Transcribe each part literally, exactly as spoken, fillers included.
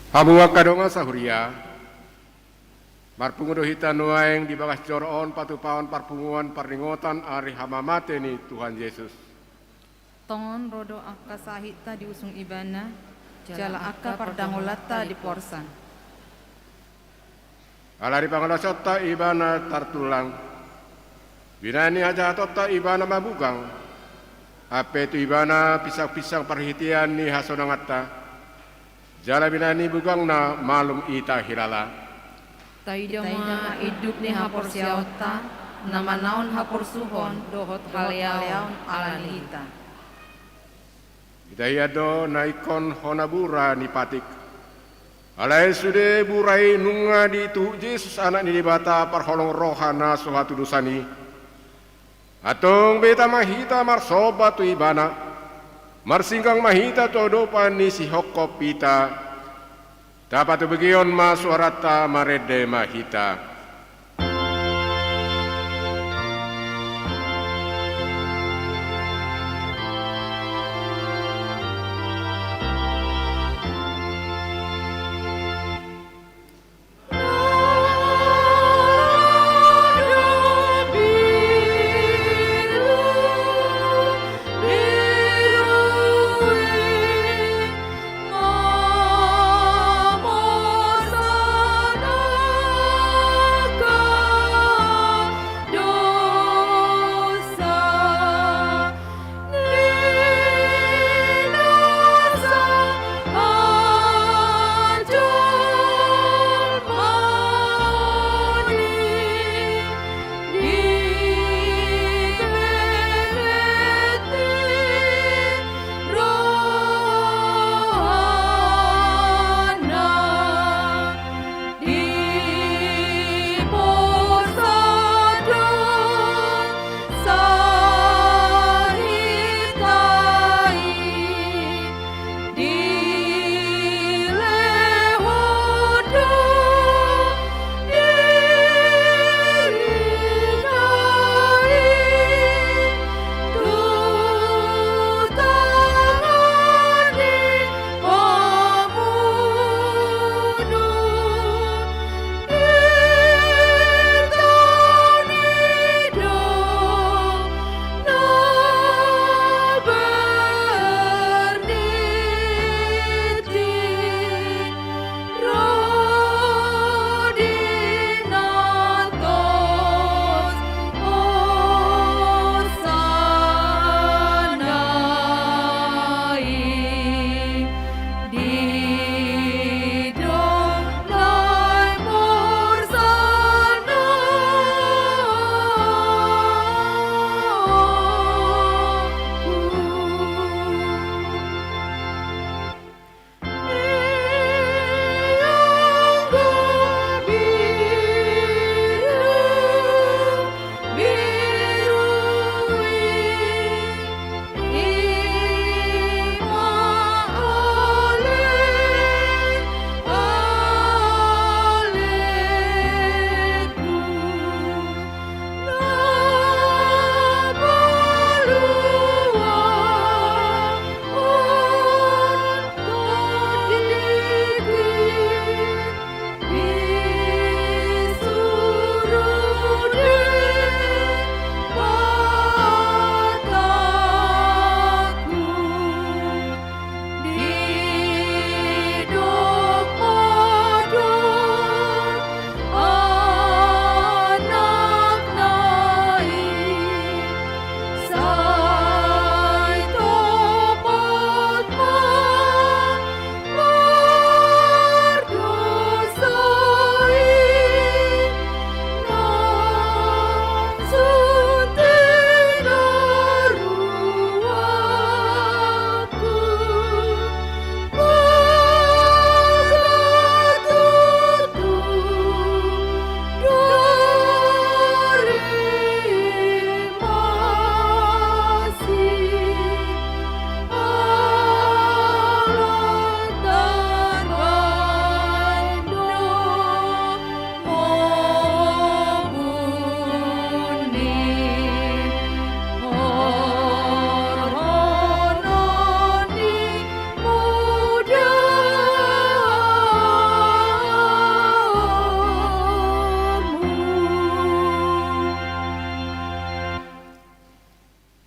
Hamu angka dongan sahuria, marpungu do hita nuaeng di bagas joro on patupahon parpunguan parningotan ari hamamate ni Tuhan Jesus. Tongon ro do angka sahitta diusung Ibana, jala angka pardangolanta diporsan. Ala ni pangalaosionta Ibana tartullang, binahen ni hajahatonta Ibana mamugang, ampe tu Ibana pinsangpinsang parhitean ni hasonanganta, jala binahen ni mugangna malum hita hilala. Taida ma induk ni haporseaonta, na manaon haporsuhon dohot haleaon ala ni hita. Hita hian do na ingkon hona bura ni patik. Alai sude bura i nunga dituhuk Jesus, Anak ni Debata, parholong roha na so hatudosan i. Antong beta ma hita marsomba tu Ibana, marsinggang ma hita tu adopan ni sihophop hita. Tapatubegeon ma suaranta, marende ma hita.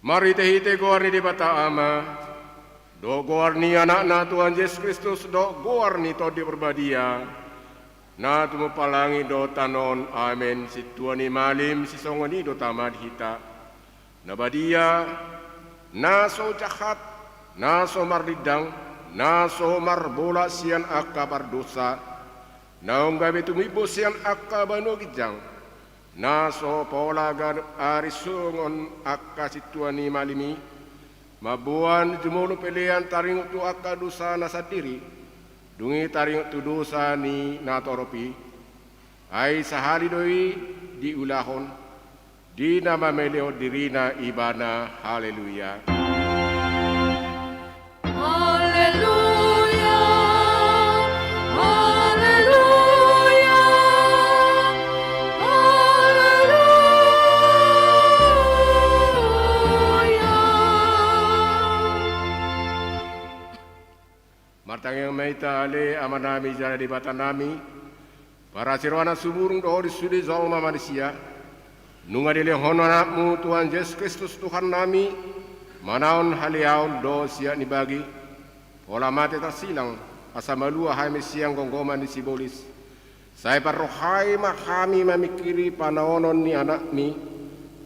Marhitehite goar ni Debata Ama, dohot goar ni Anakna Tuhan Jesus Kristus, dohot goar ni Tondi Parbadia, na tumompa langit dohot tano on. Amen. Sintua ni malim, sisongon i do tama di hita. Na badia, na so jahat, na so marlindang, na so marbola sian angka pardosa, naung gabe tumimbo sian angka banua ginjang, na so pola ganup ari songon angka sintua ni malim i, mamboan jumolo pelean taringot tu angka dosana sandiri, dung i taringot tu dosa ni natorop i. Ai sahali do i diulahon, di na mamelehon dirina ibana. Haleluya. Haleluya, haleluya, haleluya. Martangiang ma hita ale Amanami jala Debatanami, parasi roha na sumurung dohot di sude jolma manisia, nunga dilehon Anakmu Tuhan Jesus Kristus Tuhannami, manaon haleaon dohot siat ni bagi, pola mate tarsilang, asa malua hami sian gomgoman ni sibolis. Sai parrohai ma hami mamingkiri panaonon ni Anakmi,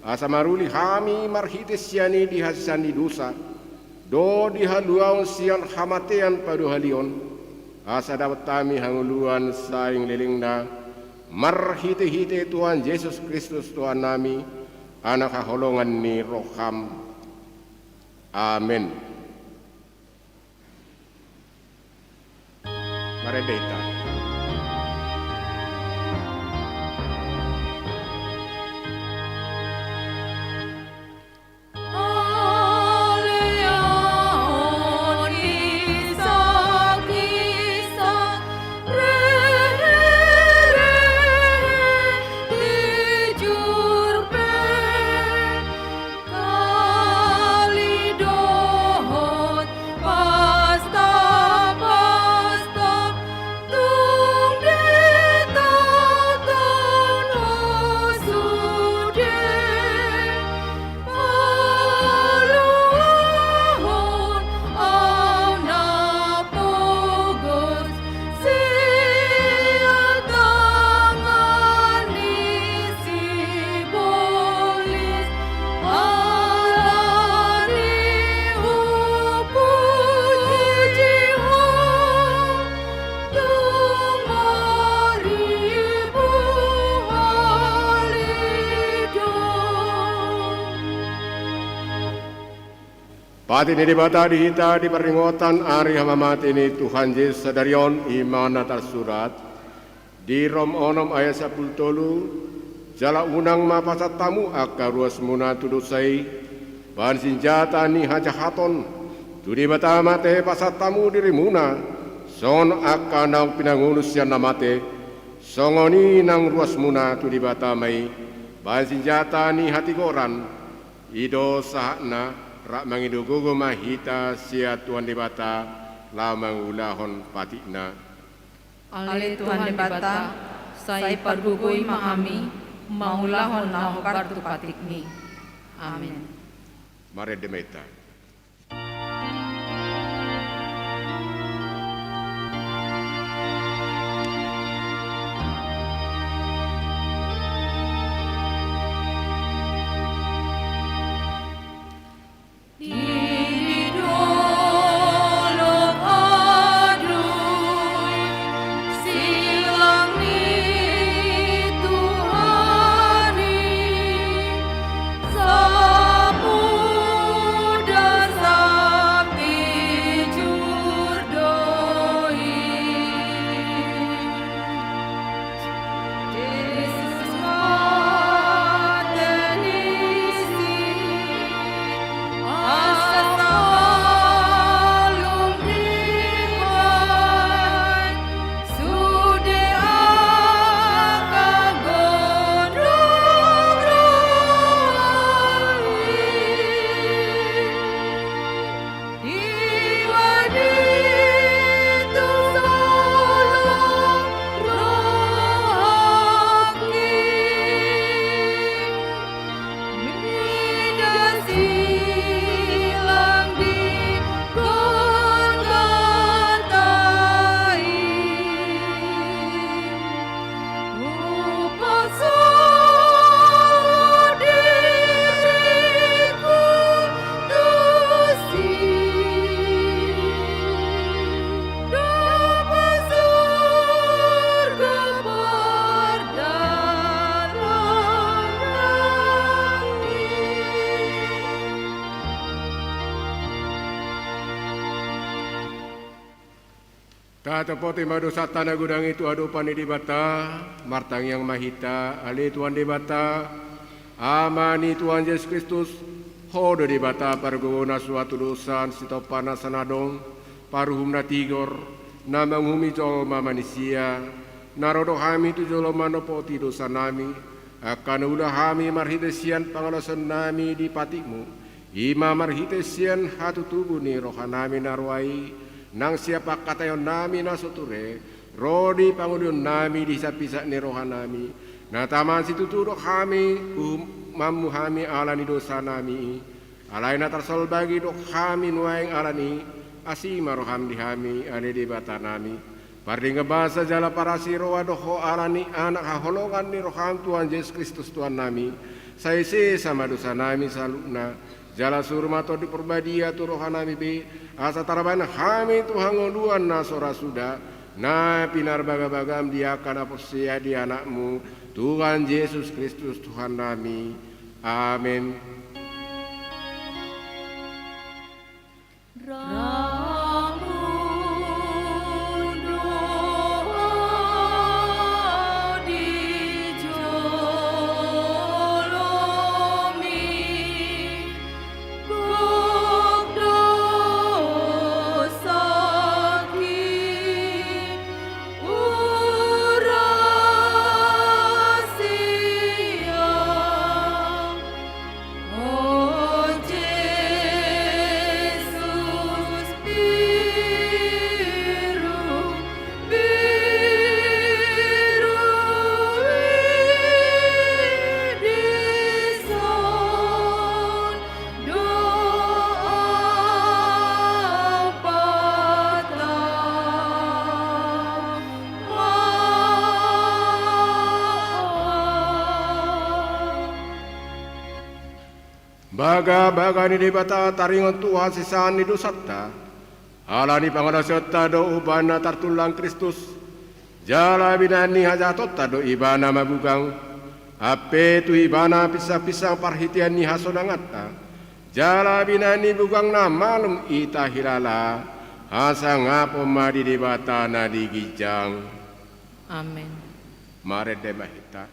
asa maruli hami marhite sian i di hasesaan ni dosa, dohot di haluaon sian hamatean paduahalion, asa dapot hami hangoluan saleleng ni lelengna, marhitehite Tuhan Jesus Kristus Tuhannami, Anak haholongan ni roham. Amen. Marende hita. Patik ni Debata di hita di parningotan ari hamamate ni Tuhan Jesus sadari on, i ma na tarsurat di Rom onom ayat sampulu tolu: Jala unang ma pasahat hamu angka ruasmuna tu dosa i, bahen sinjata ni hajahaton, tu Debata ma tahe pasahat hamu dirimuna, songon angka naung pinangolu sian na mate, songon i nang ruasmuna tu Debata ma i, bahen sinjata ni hatigoran. I do sahatna. Rap mangido gogo ma hita sian Tuhan Debata, laho mangulahon patikna. Ale Tuhan Debata, sai pargogoi ma hami mangulahon na hombar tu patikmi. Amen. Marende ma hita. Tatopoti ma dosanta na godang i tu adopan ni Debata. Martangiang ma hita. Ale Tuhan Debata, Ama ni Tuhan Jesus Kristus, Ho do Debata pargogo na so hatudosan, sitompa nasa na adong, paruhum na tigor, na manguhumi jolma manisia, na ro do hami tu jolo manopoti dosanami, angka na ula hami marhite sian pangalaosion nami di patikmu, i ma marhite sian hatutubu ni rohanami na roa i, nang sian pangkataion nami na so ture, ro di pangolion nami di hisaphisap ni rohanami, na taman situtu do hami uhumanmu hami ala ni dosanami i. Alai na tarsolbagi do hami nuaeng ala ni i, asi ma roham di hami, ale Debata nami. Pardenggan basa jala parasi roha do Ho ala ni anak haholongan ni roham Tuhan Jesus Kristus Tuhan nami. Sai sesa ma dosanami saluhutna, jala suru ma Tondi Parbadia tu rohanami be, asa tarbahen hami tu hangoluan na so ra suda, na pinarbagabagam di angka na porsea di Anakmu, Tuhan Jesus Kristus Tuhan nami. Amen. Bagabaga ni Debata taringot tu hasesaan ni dosanta, ala ni pangalaosionta do umbahen na tartullang Kristus, jala binahen ni hajahatonta do Ibana mabugang, ampe tu Ibana pinsangpinsang parhitean ni hasonanganta, jala binahen ni bugangna malum i tahilala, hasangapon ma di Debata na di ginjang. Amen. Marende ma hita.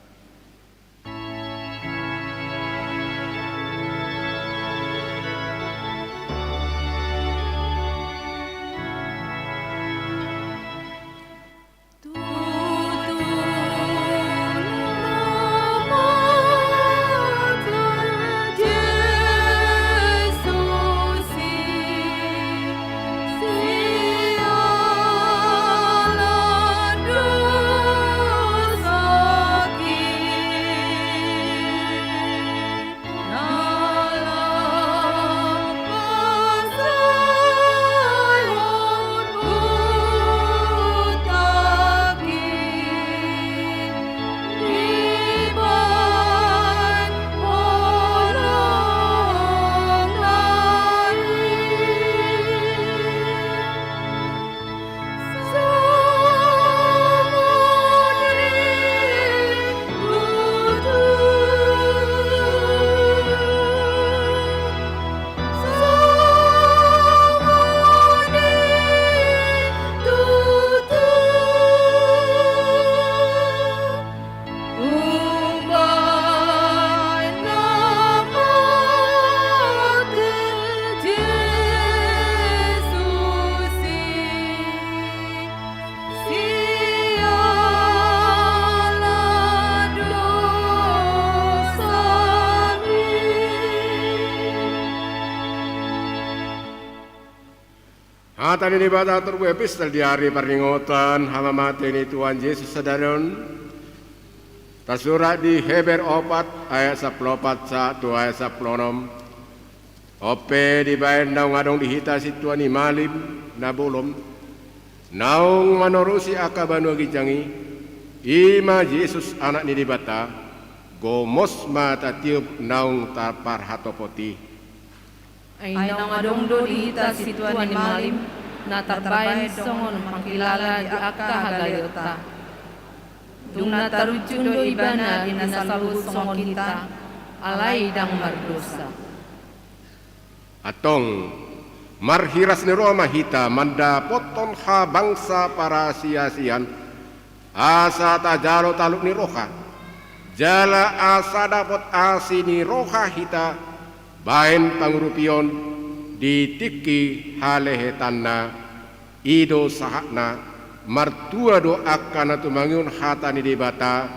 Hata ni Debata, turpuk epistel di ari parningotan hamamate ni Tuhan Jesus sadari on, tarsurat di Heber opat ayat sampulu opat sahat tu ayat sampulu onom. On pe dibaen naung adong di hita sintua ni malim na bolon, naung manorusi angka banua ginjang i, i ma Jesus Anak ni Debata, gomos ma tatiop naung taparhatopot i. Ai naung adong do di hita sintua ni malim, na tarbaen songon pangkilala di angka hagaleonta. Dung na tarunjuk do ibana di na saluhut songon hita, alai ndang mardosa. Antong, Marhiras ni roha ma hita mandapothon habangsa parasiasian, asa tajalo taluk ni roha, jala asa dapot asi ni roha hita bahen pangurupion di tingki halehetanna. I do sahatna. Martua do angka na tumangihon hata ni Debata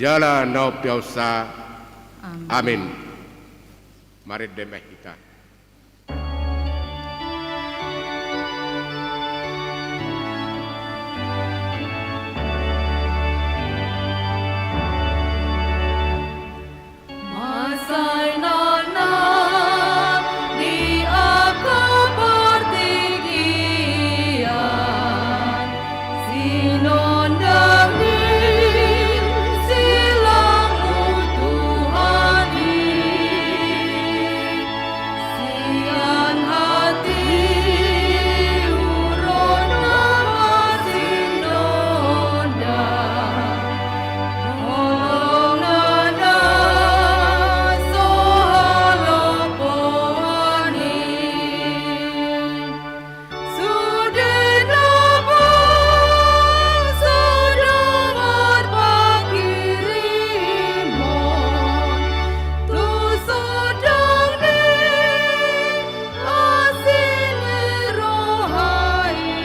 jala na umpeopsa. Amin. Amin. Marende ma hita. Mansai nana di angka partingkian, sinondang ni silangmu Tuhan i. Sian hatiuron na marsinondang, holong na so holong poan i. Sude na bangso do marpanghirimon tu sundang ni asi ni roha i.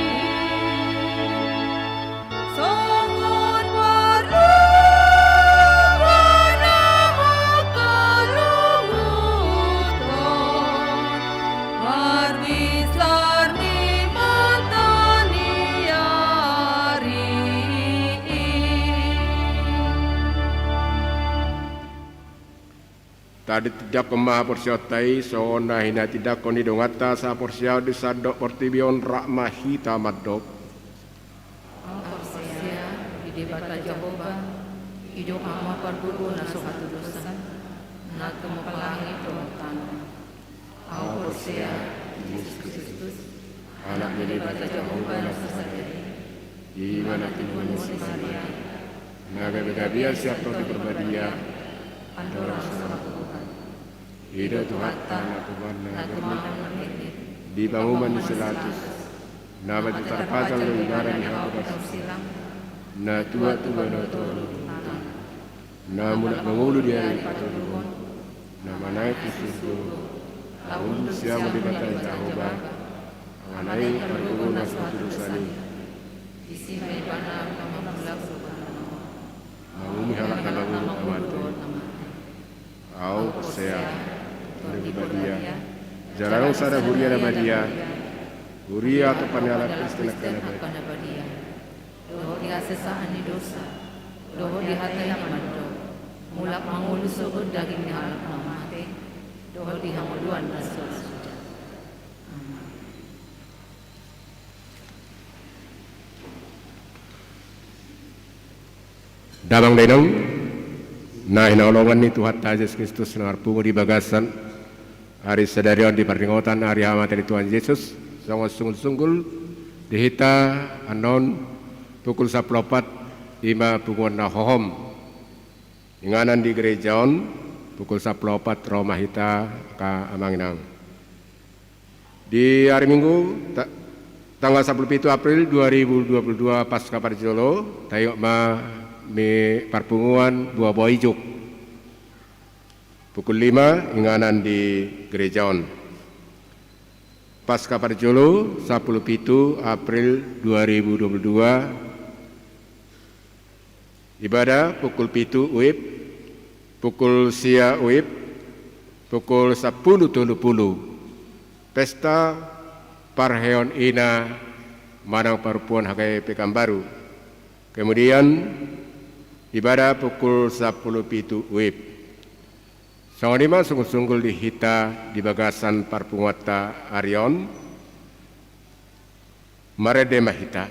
Songon parlungun na mangkalunguthon parbisar ni mata ni ari i. Tatindanghon ma haporseaonta i songon na hinatindangkon ni donganta sahaporseaon di sandok portibi on. Rap ma hita mandok. Ahu porsea di Debata Jahowa, i do Ama Parguru na so hatudosan, na tumompa langit dohot tano. Ahu porsea di Jesus Kristus, Anak ni Debata Jahowa na so sada i, i ma na tinubuan ni si Maria, na gabe gabean sian Tondi Parbadia, andorang so ro Tuhan. I do Tuhanta na tubuan na gabe, di panguhuman ni si Pilatus, na mate tarpajal do ibana di hau silang, na tuat tu banua toru, na mulak mangolu di ari patoluhon, na manaek tu surgo, laho hundul siamun Debata Jahowa, Anak i parguru na so hatudosan i. Disi ma ibana mangulahon mangolu dohot na mate. Ahu porsea tu Tondi Badia, jala adong sada huria na badia, huria atopan ni halak Kristen angka na badia. Dohot di hasesaan ni dosa, dohot di hata i na mandok, mulak mangolu sogot daging ni halak na mate, dohot di hangoluan na so ra suda. Amin. Damang dainang na hinaholongan ni Tuhanta Jesus Kristus na marpungu di bagasan ari sadari on di parningotan ari hamate ni Tuhan Jesus, songon sunggul-sunggul di hita annon pukul sampulu opat, i ma punguan na hohom inganan di gereja on, pukul sampulu opat ro ma hita angka amang inang. Di ari Minggu, ta-, tanggal sampulu pitu April dua ribu dua puluh dua, Paska parjolo, taingot ma ni parpunguan Buaboa Ijuk. Pukul lima, inganan di gereja on. Paska parjolo, sampulu pitu April dua ribu dua puluh dua, ibadah pukul pitu U I P, pukul sia U I P, pukul sampulu tolu pulu, pesta parheon ina manang parompuan H K I Pekanbaru. Kemudian ibadah pukul sampulu pitu U I P. Songon i ma sunggul-sunggul di hita di bagasan parpunguanta ari on. Marende ma hita.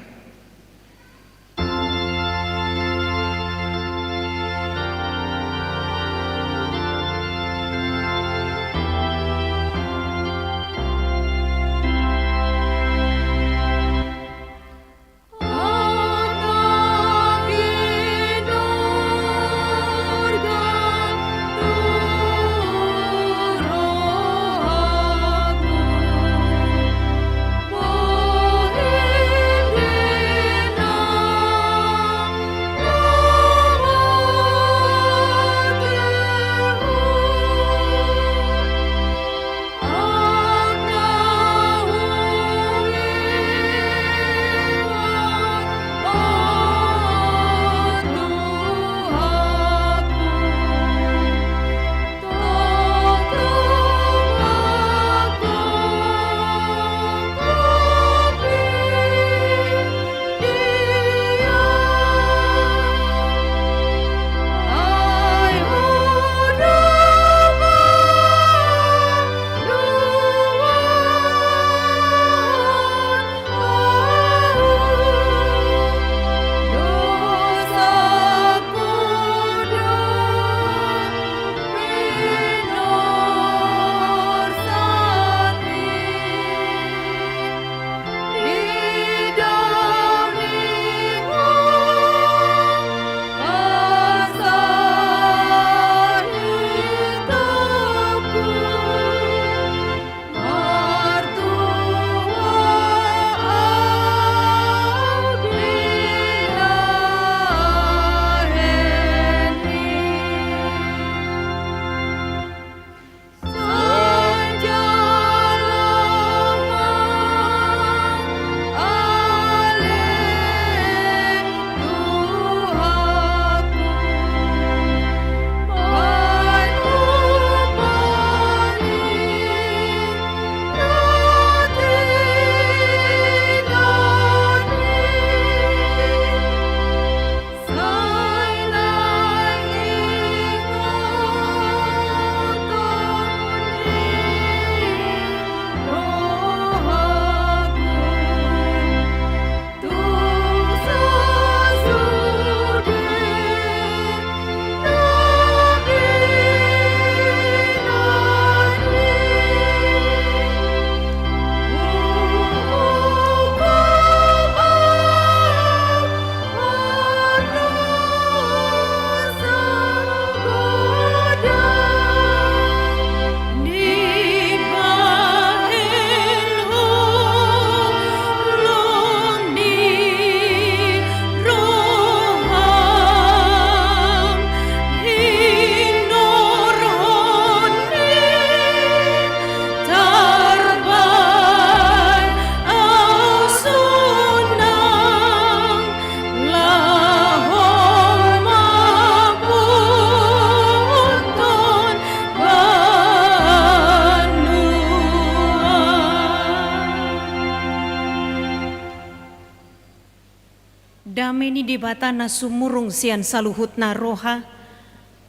Dame ni Debata na sumurung sian saluhutna roha,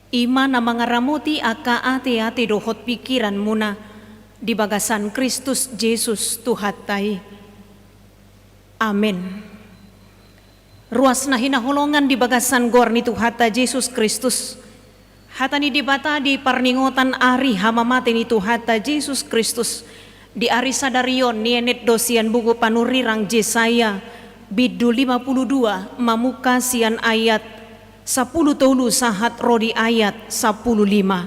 i ma na mangaramoti angka ateate dohot pingkiranmuna di bagasan Kristus Jesus Tuhanta i. Amen. Ruas na hinaholongan di bagasan goar ni Tuhanta Jesus Kristus. Hata ni Debata di parningotan ari hamamate ni Tuhanta Jesus Kristus, di ari sadari on nienet do sian buku panurirang Jesaya, bindu lima pulu dua, mamungka sian ayat sampulu tolu sahat ro di ayat sampulu lima.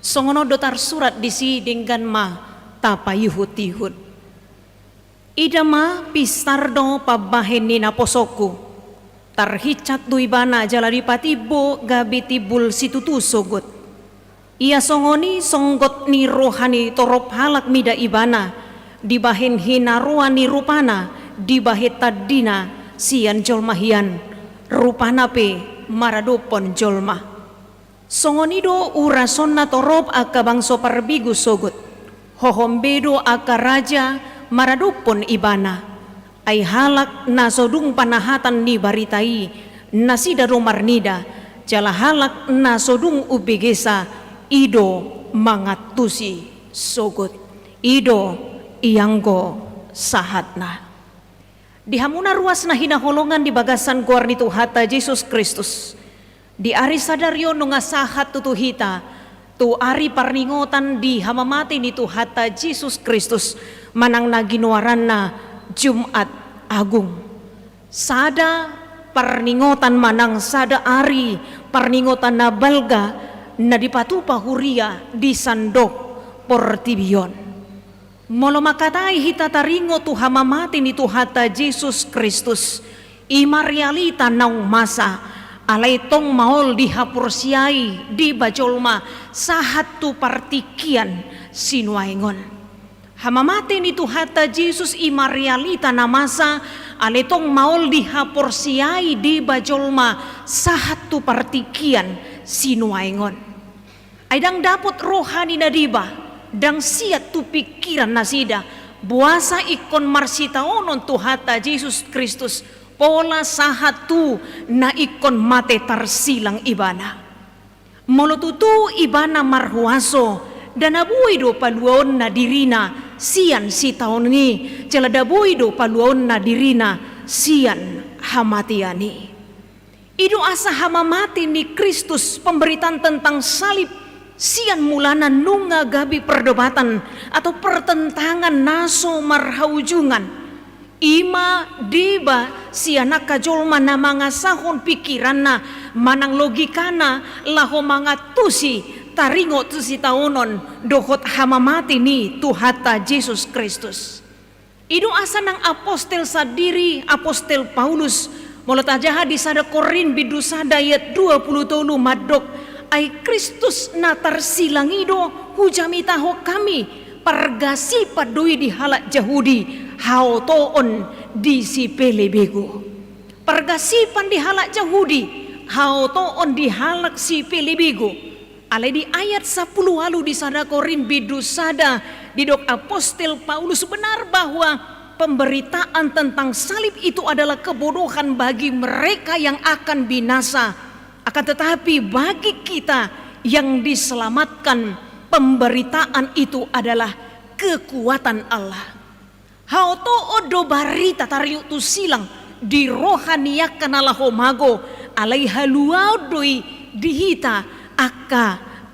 Songon on do tarsurat disi, denggan ma tapaihutihut. Ida ma, pinsar do pambahen ni naposongku. Tarhinsat do ibana jala dipatimbo gabe timbul situtu sogot. Ia songon i songgot ni roha ni torop halak mida ibana, dibahen hinaroan ni rupana, dibahen tandina sian jolma hian, rupana pe maradophon jolma. Songon i do urasonna torop angka bangso parbegu sogot. Hohom be do angka raja maradophon ibana. Ai halak na so dung panahatan ni barita i, nasida do marnida, jala halak na so dung umbegesa, i do mangantusi sogot. I do ianggo sahatna. Di hamuna ruas na hinaholongan di bagasan goar ni Tuhanta Jesus Kristus. Di ari sadari on nunga sahat tutu hita tu ari parningotan di hamamate ni Tuhanta Jesus Kristus, manang na ginoaranna Jumat Agung. Sada parningotan manang sada ari parningotan na balga na dipatupa huria di sandok portibi on. Molo mangkatai hita taringot tu hamamate ni Tuhanta Jesus Kristus, i ma realita naung masa, alai tong maol dihaporseai diba jolma sahat tu partingkian sinuaeng on. Hamamate ni Tuhanta Jesus i ma realita na masa, alai tong maol dihaporseai diba jolma sahat tu partingkian sinuaeng on. Ai ndang dapot roha ni na deba, ndang siat tu pingkiran nasida, boasa ingkon marsitaonon Tuhanta Jesus Kristus, pola sahat tu na ingkon mate tarsilang ibana. Molo tutu ibana marhuaso, nda na boi do paluaonna dirina sian sitaonon i, jala nda boi do paluaonna dirina sian hamatean i. I do asa hamamate ni Kristus, pemberitaan tentang salib, sian mulana nunga gabe perdebatan atau pertentangan na so marhaujungan. I ma deba sian angka jolma na mangasahon pingkiranna manang logikana laho mangantusi taringot tu sitaonon dohot hamamate ni Tuhanta Jesus Kristus. I do asa nang apostel sandiri, apostel Paulus, molo tajaha di sada Korint bindu sada ayat dua pulu tolu mandok, ai Kristus na tarsilang i do hujamitahon hami, pargasipan do i di halak Jahudi, haotoon di sipelebegu. Pargasipan di halak Jahudi, haotoon di halak sipelebegu. Alai di ayat sampulu ualu di sada Korint bindu sada didok apostel Paulus, benar bahwa pemberitaan tentang salib itu adalah kebodohan bagi mereka yang akan binasa. Akan tetapi bagi kita yang diselamatkan, pemberitaan itu adalah kekuatan Allah. Haotoon do barita taringot tu silang di roha ni angka na laho mago, alai haluaon do i di hita angka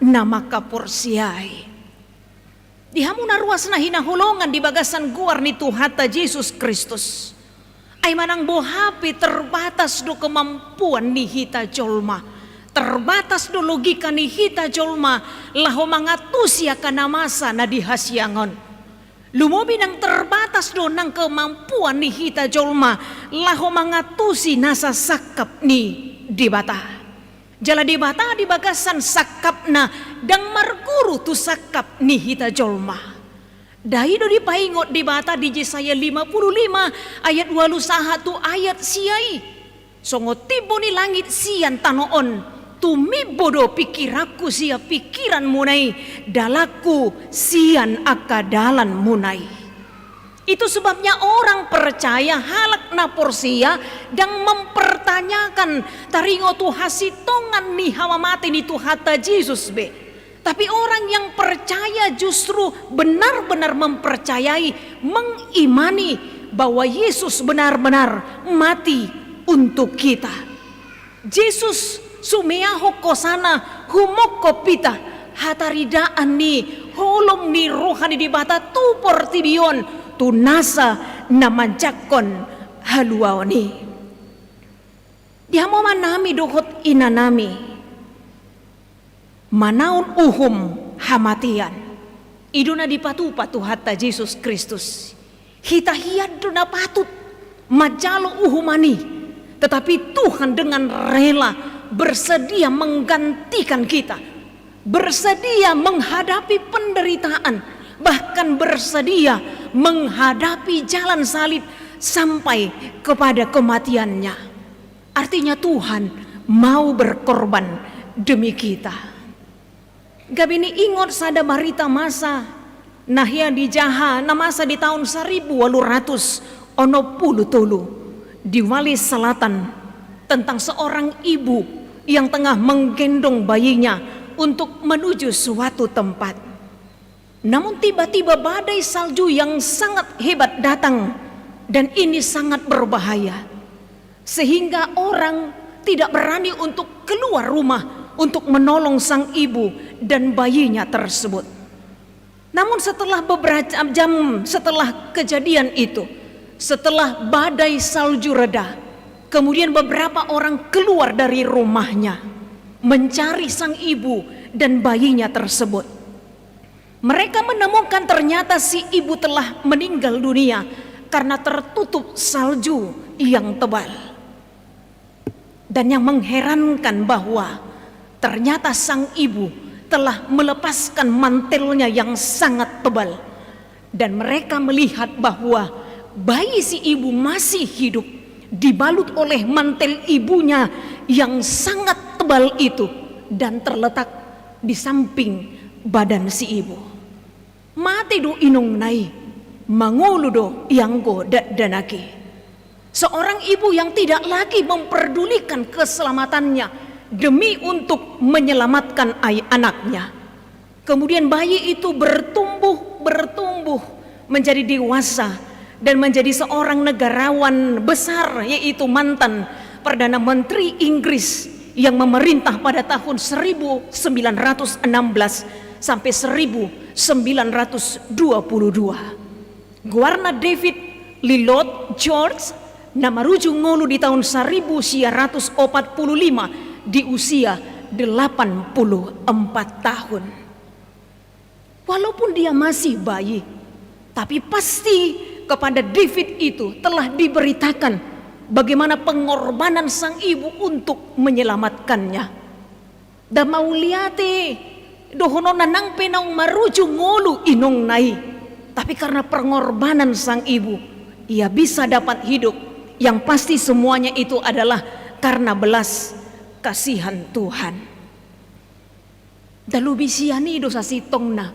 na mangkaporseai. Di hamu na ruas na hinaholongan di bagasan goar ni Tuhanta Jesus Kristus. Ai manang boha pe terbatas do kemampuan ni hita jolma. Terbatas do logika ni hita jolma laho mangantusi angka na masa na di hasiangan. Lumobi nang terbatas do nang kemampuan ni hita jolma laho mangantusi nasa sangkap ni Debata. Jala Debata di bagasan sangkapna ndang marguru tu sangkap ni hita jolma. Dai do dipaingot Debata di Jesaya lima pulu lima ayat ualu sahat tu ayat sia i. Songon timbo ni langit sian tano on, tumimbo do pingkiranku sian pingkiranmuna i, dalanku sian angka dalanmuna i. Itu sebabnya orang percaya, halak na porsea, dang mempertanyakan taringot tu hasintongan ni hamamate ni Tuhanta Jesus be. Tapi orang yang percaya justru benar-benar mempercayai, mengimani bahwa Yesus benar-benar mati untuk kita. Jesus sumeahon hosana humongkop hita hataridaan ni holong ni roha ni Debata tu portibi on, tu nasa na manjangkon haluaon i. Di hamu amanami dohot inanami, manaon uhum hamatean, i do na dipatupa Tuhanta Jesus Kristus. Hita hian do na patut manjalo uhuman i, tetapi Tuhan dengan rela bersedia menggantikan kita, bersedia menghadapi penderitaan, bahkan bersedia menghadapi jalan salib sampai kepada kematiannya. Artinya, Tuhan mau berkorban demi kita. Gabe niingot sada barita masa na hea dijaha, na masa di taon saribu walu ratus onom pulu tolu di Wallis Selatan, tentang seorang ibu yang tengah menggendong bayinya untuk menuju suatu tempat. Namun, tiba-tiba badai salju yang sangat hebat datang, dan ini sangat berbahaya, sehingga orang tidak berani untuk keluar rumah untuk menolong sang ibu dan bayinya tersebut. Namun, setelah beberapa jam setelah kejadian itu, setelah badai salju reda, kemudian beberapa orang keluar dari rumahnya mencari sang ibu dan bayinya tersebut. Mereka menemukan ternyata si ibu telah meninggal dunia karena tertutup salju yang tebal. Dan yang mengherankan bahwa ternyata sang ibu telah melepaskan mantelnya yang sangat tebal. Dan mereka melihat bahwa bayi si ibu masih hidup, dibalut oleh mantel ibunya yang sangat tebal itu, dan terletak di samping badan si ibu. Mate do inongna i, mangolu do ianggo dakdanak i. Seorang ibu yang tidak lagi memperdulikan keselamatannya demi untuk menyelamatkan ai-, anaknya. Kemudian bayi itu bertumbuh, bertumbuh menjadi dewasa dan menjadi seorang negarawan besar, yaitu mantan Perdana Menteri Inggris yang memerintah pada tahun seribu sembilan ratus enam belas sampai seribu sembilan ratus dua puluh dua. Goarna David Lilod George, na marujung ngolu di taon seribu sia ratus opat pulu lima di usia delapan puluh empat tahun. Walaupun dia masih bayi, tapi pasti kepada David itu telah diberitakan bagaimana pengorbanan sang ibu untuk menyelamatkannya. Ndang mauliate dohononna nang pe naung marujung ngolu inongna i, tapi karena pengorbanan sang ibu, ia bisa dapat hidup. Yang pasti, semuanya itu adalah karena belas kasihan Tuhan. Ndang lobi sian i do sasintongna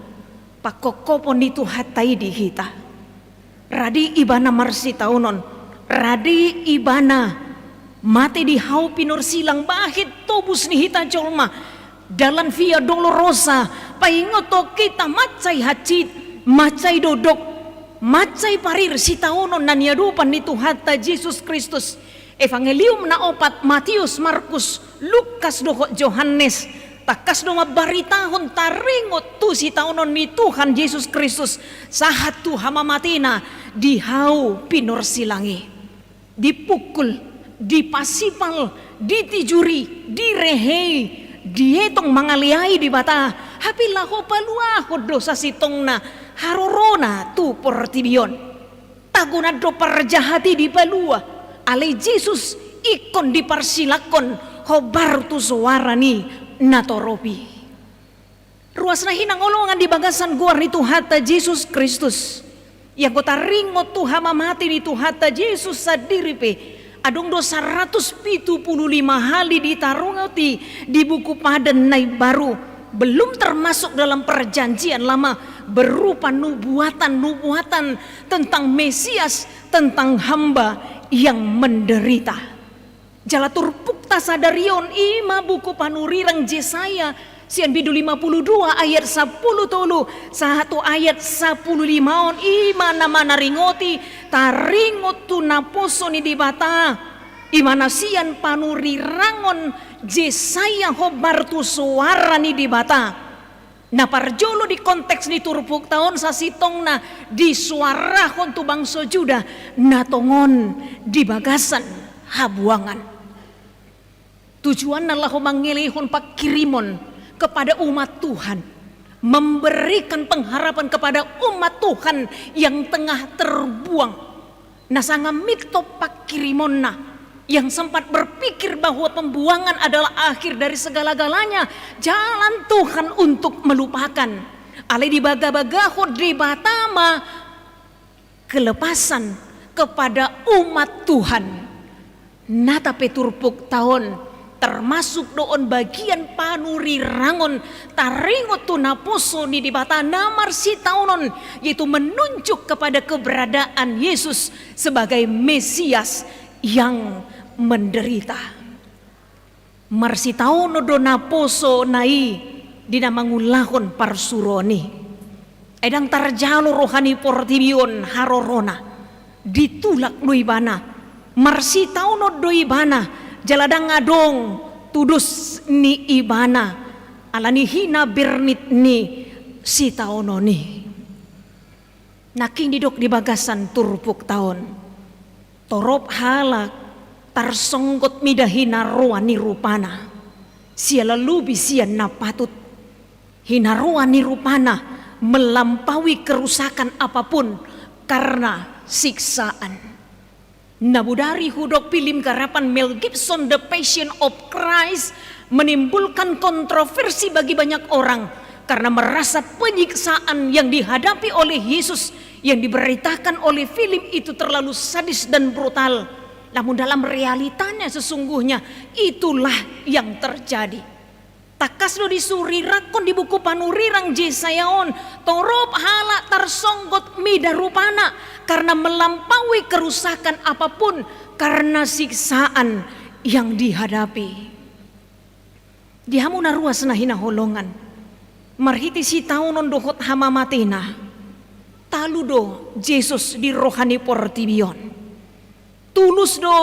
pangkophopon ni Tuhanta i di hita. Radi ibana marsitaonon, radi ibana mate di hau pinursilang, bahen tobus ni hita jolma. Dalan Via Dolorosa paingothon hita mansai hansit, mansai dokdok, mansai parir sitaonon na niadopan ni Tuhanta Jesus Kristus. Evangelium na opat, Matius, Markus, Lukas dohot Johannes, tangkas do mambaritahon taringot tu sitaonon ni Tuhan Jesus Kristus sahat tu hamamatena di hau pinursilang i. Dipukul, dipasipal, ditijuri, direhei, dietong mangaleai Debata, hape laho paluahon do sasintongna harorona tu portibi on. Tagonan do parjahat i dipalua, alai Jesus ingkon diparsilanghon hombar tu soara ni natorop i. Ruasna hinan holongan di bagasan goar ni Tuhanta Jesus Kristus. Ia anggo taringot tu hamamate ni Tuhanta Jesus sandiri pe, adong do saratus pitu pulu lima hali ditaringot i di buku Padan na Imbaru, belum termasuk dalam Perjanjian Lama, berupa nubuatan-nubuatan tentang Mesias, tentang hamba yang menderita. Jala turpukta sadari on i ma buku panurirang Jesaya, sian bindu lima puluh dua ayat sapuluh tolu sahat tu ayat sapuluh lima on, i ma na manaringoti taringot tu naposo ni Debata, i ma na sian panurirangon Jesaya hombar tu soara ni Debata. Na parjolo di konteks ni turpukta on sasintongna disoarahon tu bangso Juda na tongon di bagasan habuangan. Tujuanna laho mangelehon pangkirimon kepada umat Tuhan, memberikan pengharapan kepada umat Tuhan yang tengah terbuang. Na sanga mintop pangkirimonna, yang sempat berpikir bahwa pembuangan adalah akhir dari segala-galanya, jalan Tuhan untuk melupakan. Alai dibagabagahon Debata ma kelepasan kepada umat Tuhan. Nata pe turpukta on termasuk do on bagian panurirangon taringot tu naposo ni Debata na marsitaonon, yaitu menunjuk kepada keberadaan Yesus sebagai Mesias yang menderita. Marsitaonon do naposo na i di na mangulahon parsuruon i. Ai ndang tarjalo roha ni portibi on harorona. Ditulak do ibana, marsitaonon do ibana, jala ndang adong tudos ni ibana, ala ni hinabirnit ni sitaonon i. Nangkin didok di bagasan turpukta on, torop halak tarsonggot mida hinaroan ni rupana, siala lobi sian na patut. Hinaroan ni rupana melampaui kerusakan apapun karena siksaan. Na bodari hudok film garapan Mel Gibson, The Passion of Christ, menimbulkan kontroversi bagi banyak orang karena merasa penyiksaan yang dihadapi oleh Yesus yang diberitakan oleh film itu terlalu sadis dan brutal. Namun dalam realitanya sesungguhnya itulah yang terjadi. Tangkas do disurirangkon di buku panurirang Jesaya on, torop halak tarsonggot mida rupana karena melampaui kerusakan apapun karena siksaan yang dihadapi. Di hamu na ruas na hinaholongan, marhite sitaonon dohot hamamatena, talu do Jesus di roha ni portibi on. Tulus do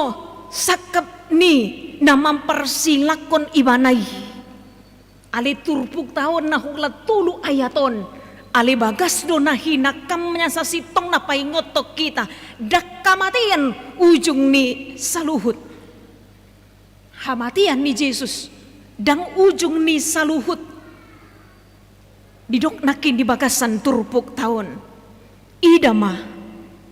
sangkap ni na mamparsilangkon ibana i. Ale turpukta on na holan tolu ayat on, ale bagas do na hinangkapna sasintongna paingothon hita, ndang hamatean ujung ni saluhut. Hamatean ni Jesus ndang ujung ni saluhut. Didok nangkin di bagasan turpukta on, ida ma,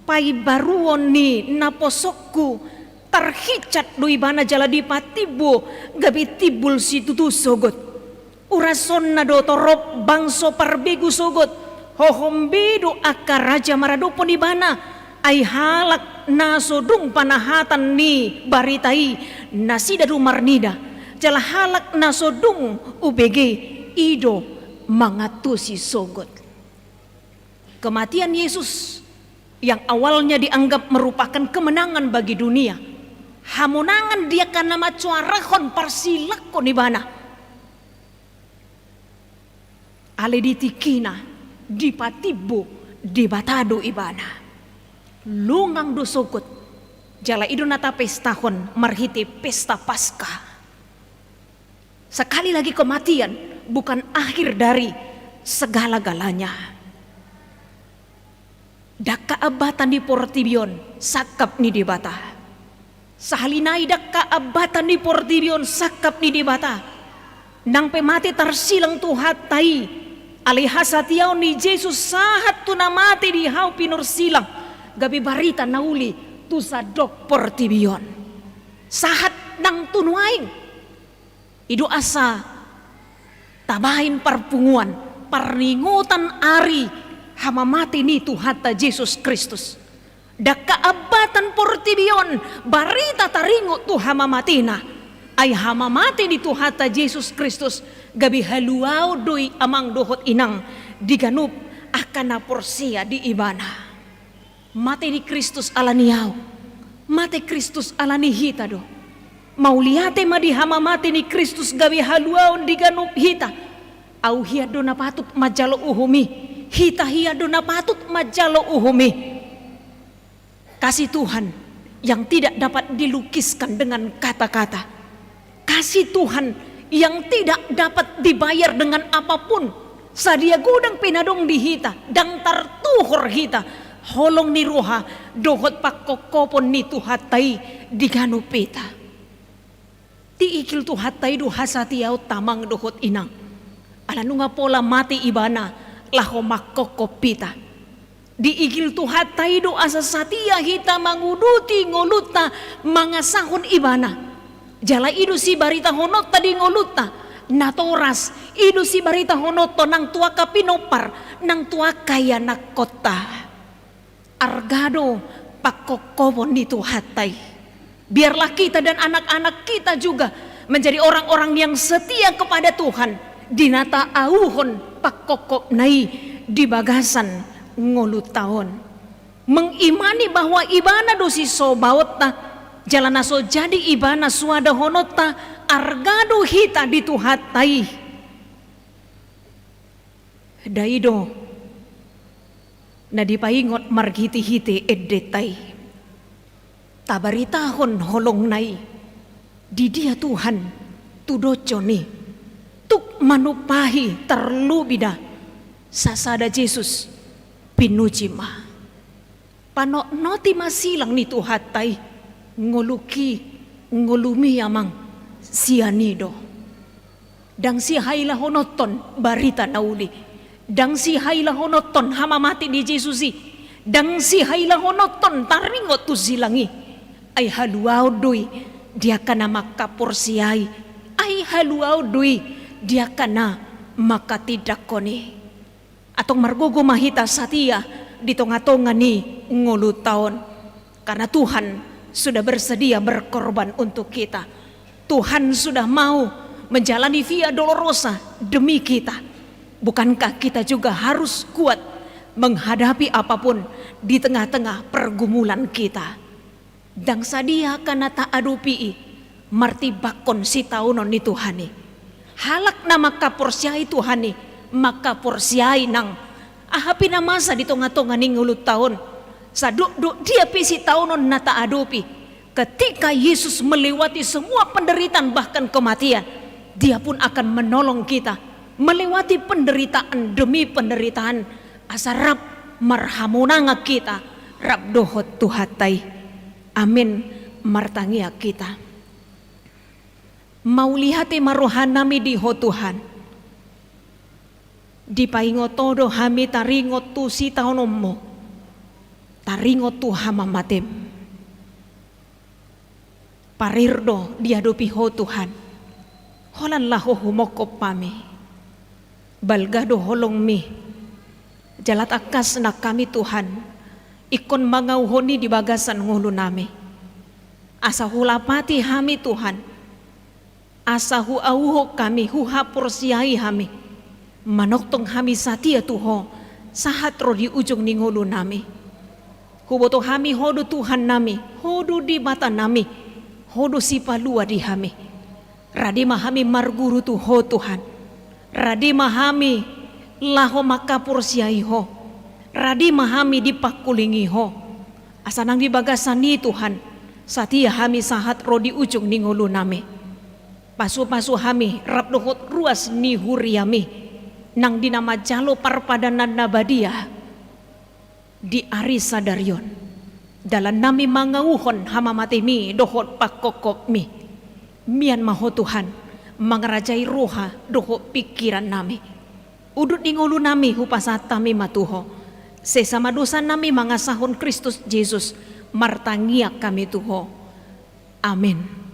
paimbaruon ni naposongku, tarhincat do ibana jala dipatimbo gabe timbul situtu sogot. Urasonna do torop bangso parbegu sogot, hohom be do angka raja maradophon ibana. Ai halak na so dung panahatan ni barita i, nasida do marnida, jala halak na so dung ubege i do mangantusi sogot. Kematian Yesus yang awalnya dianggap merupakan kemenangan bagi dunia, hamonangan di angka na mansoarahon parsilangkon ibana. Ale di tingkina dipatimbo Debata do ibana. Longang do sogot, jala i do na tapestahon marhite pesta Paskah. Sekali lagi, kematian bukan akhir dari segala-galanya. Ndang haambatan di portibi on sangkap ni Debata. Sahali nai ndang haambatan di portibi on sangkap ni Debata. Nang pe mate tarsilang Tuhanta i, alai hasatiaon ni Jesus sahat tu na mate di hau pinursilang, gabe barita na uli tu sandok portibi on. Sahat nang tu nuaeng. I do asa tabahen parpunguan, parningotan ari hamamate ni Tuhanta Jesus Kristus. Ndang haambatan portibi on barita taringot tu hamamatena. Ai hamamate ni Tuhanta Jesus Kristus gabe haluaon do i, amang dohot inang, di ganup angka na porsea di Ibana. Mate ni Kristus ala ni ahu, mate Kristus ala ni hita do. Mauliate ma di hamamate ni Kristus gabe haluaon di ganup hita. Ahu hian do na patut manjalo uhum i, hita hian do na patut manjalo uhum i. Kasih Tuhan yang tidak dapat dilukiskan dengan kata-kata. Kasih Tuhan yang tidak dapat dibayar dengan apapun. Sadia godang pe na adong di hita, ndang tartuhor hita holong ni roha dohot pangkophopon ni Tuhanta i di ganup hita. Diigil Tuhanta i do hasatiaonta, amang dohot inang, ala nunga pola mate Ibana laho mangkophop hita. Diigil Tuhanta i do asa satia hita manguduti ngolunta mangasahon Ibana. Jala i do sibaritahononta di ngolunta natoras, i do sibaritahononta nang tu angka pinompar, nang tu angka ianakkonta. Arga do pangkophopon ni Tuhanta i. Biarlah kita dan anak-anak kita juga menjadi orang-orang yang setia kepada Tuhan di na taauhon pangkophopna i di bagasan ngolunta on. Mengimani bahwa Ibana do sisobaonta, jala na so jadi Ibana suadahononta, arga do hita di Tuhanta i. Ndai do na dipaingot marhitehite endenta i. Tabaritahon holongna i, di dia Tuhan tudoshon i, tuk manumpahi tarlobi da sasada Jesus, pinuji ma. Panotnoti ma silang ni Tuhanta i, ngolungki, ngolumi amang, sian i do. Ndang sihailahononhon barita na uli, ndang sihailahononhon hamamate ni Jesus i, ndang sihailahononhon taringot tu silang i. Ai haluaon do i di angka na mangkaporseai, ai haluaon do i di angka na mangkatindangkon i. Antong margogo ma hita satia di tonga-tonga ni ngolunta on, karena Tuhan sudah bersedia berkorban untuk kita. Tuhan sudah mau menjalani Via Dolorosa demi kita. Bukankah kita juga harus kuat menghadapi apapun di tengah-tengah pergumulan kita? Ndang sadia angka na taadopi i martimbangkon sitaonon ni Tuhan i. Halak na mangkaporseai Tuhan i, mangkaporseai nang aha pe na masa di tonga-tonga ni ngolunta on. Sadokdok dia pe sitaonon na taadopi, ketika Yesus melewati semua penderitaan bahkan kematian, Dia pun akan menolong kita melewati penderitaan demi penderitaan, asa rap marhamonangan hita rap dohot Tuhanta i. Amen. Martangiang hita. Mauliate ma rohanami di Ho Tuhan. Dipaingot Ho do hami taringot tu sitaononMu, taringot tu hamamateM. Parir do diadopi Ho Tuhan, holan laho humongkop hami. Balga do holongMi, jala tangkas nang hami Tuhan, ingkon mangauhon i di bagasan ngolunami. Asa hulapati hami Tuhan, asa huauhon hami, huhaporseai hami, manongtong hami satia tu Ho, sahat ro di ujung ni ngolunami. Huboto hami Ho do Tuhannami, Ho do Debatanami, Ho do sipalua di hami. Rade ma hami marguru tu Ho Tuhan. Rade ma hami laho mangkaporseai Ho. Rade ma hami dipangkulingi Ho. Asa nang di bagasan i Tuhan, satia hami sahat ro di ujung ni ngolunami. Pasu-pasu hami rap dohot ruas ni huriaMi, nang di na manjalo parpadanan na badia di ari sadari on. Dalannami mangauhon hamamateMi dohot pangkophopMi. Mian ma Ho Tuhan, mangarajai roha dohot pingkirannami. Udut ni ngolunami hupasahat hami ma tu Ho. Sesa ma dosanami mangasahon Kristus Jesus, martangiang hami tu Ho. Amen.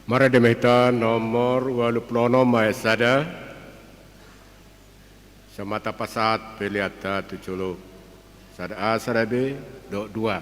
Marende ma hita nomor ualu pulu onom ayat sada. Ma tapasahat peleanta tu jolo. Sada A, sada B, dohot dua.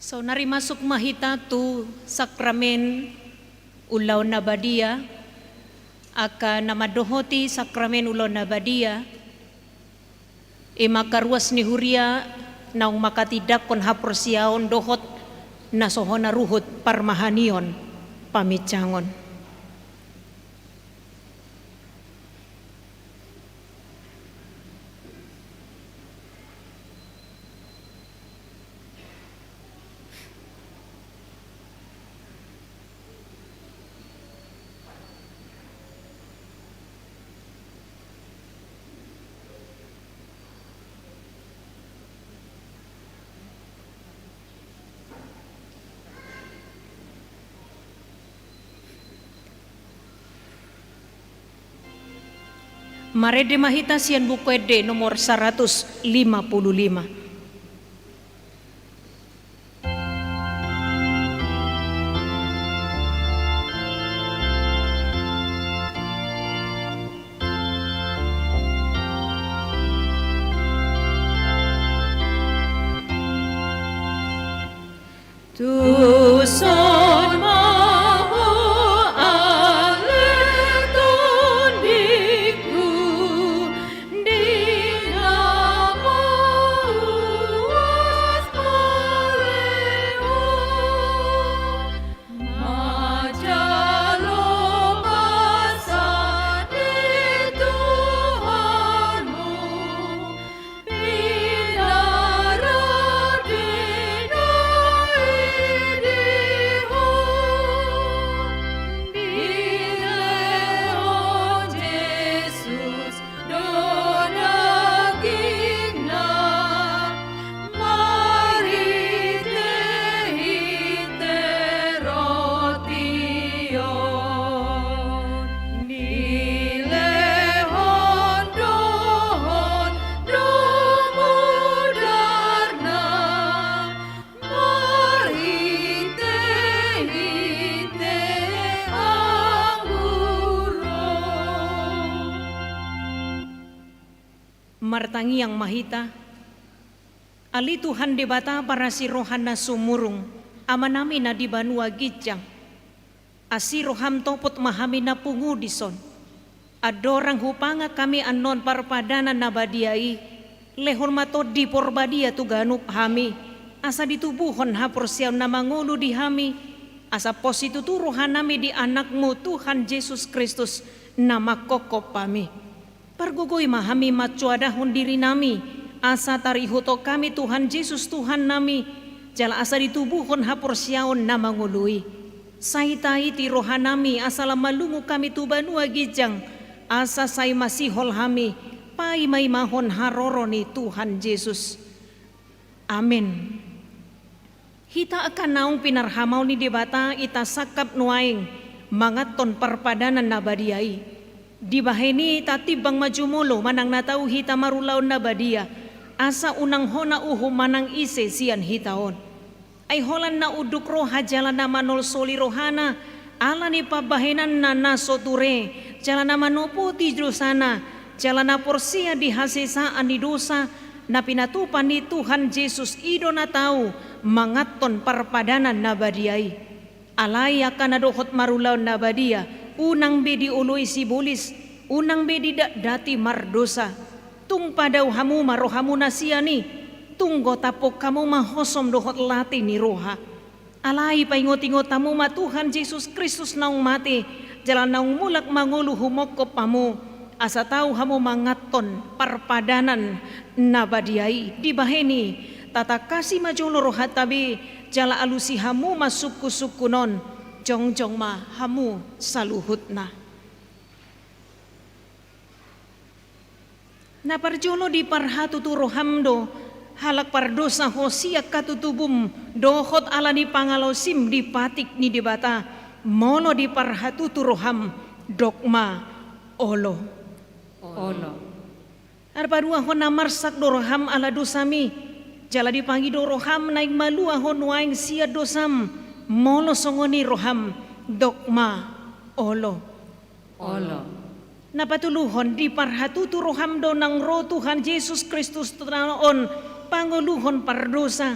Saonari masuk ma hita tu sakramen ulaon na badia. Angka na mandohoti sakramen ulaon na badia, i ma angka ruas ni huria naung manghatindanghon haporseaon dohot na so hona ruhut parmahanion paminjangon. Marende ma hita sian Buku Ende nomor saratus lima pulu lima. Tuson ma ho ale tondingku, di na mauas malehon, manjalo basa ni Tuhanmu. Martangiang ma hita. Ale Tuhan Debata parasi roha na sumurung, Amanami na di banua ginjang. Asi roham topot ma hami na pungu dison. Andorang hupangan hami annon parpadanan na badia i, lehon ma Tondi Porbadia tu ganup hami, asa ditubuhon haporseaon na mangolu di hami, asa pos situtu rohanami di Anakmu Tuhan Jesus Kristus na manghophop hami. Pargogoi ma hami mansoadahon dirinami, asa tarihuthon hami Tuhan Jesus Tuhannami, jala asa ditubuhon haporseaon na mangolu i. Sai taiti rohanami asa lam malungun hami tu banua ginjang, asa sai masihol hami paimaimahon haroro ni Tuhan Jesus. Amen. Hita angka naung pinarhamaol ni Debata, i tasangkap nuaeng manganhon parpadanan na badia i. Dibahen i tatimbang ma jumolo manang na tau hita marulaon na badia, asa unang hona uhum manang ise sian hita on. Ai holan na unduk roha jala na manolsoli rohana, ala ni pambahenanna na so ture, jala na manopoti dosana, jala na porsea di hasesaan ni dosa, na pinatupa ni Tuhan Jesus i do na tau manganhon parpadanan na badia i. Alai angka na dohot marulaon na badia, unang be dioloi sibolis, unang be didatdati mardosa. Tung padao hamu ma rohamuna sian i, tung gotapkon hamu ma hosom dohot lati ni roha. Alai paingotingot hamu ma Tuhan Jesus Kristus naung mate, jala naung mulak mangolu humongkop hamu, asa tau hamu manganhon parpadanan na badia i. Dibahen i, tatangkasi ma jolo rohanta be, jala alusi hamu ma sungkunsungkun on, jongjong ma hamu saluhutna. Na parjolo diparhatutu roham do, halak pardosa ho sian hatutubum, dohot ala ni pangalaosim di patik ni Debata, molo diparhatutu roham, dok ma olo. Olo. Arpaduahon na marsak do roham ala dosami, jala dipangido roham naeng malua ho nuaeng sian dosam, molo songon i roham, dok ma olo. Olo. Na patoluhon, diparhatutu roham do naung ro Tuhan Jesus Kristus tu tano on pangoluhon pardosa.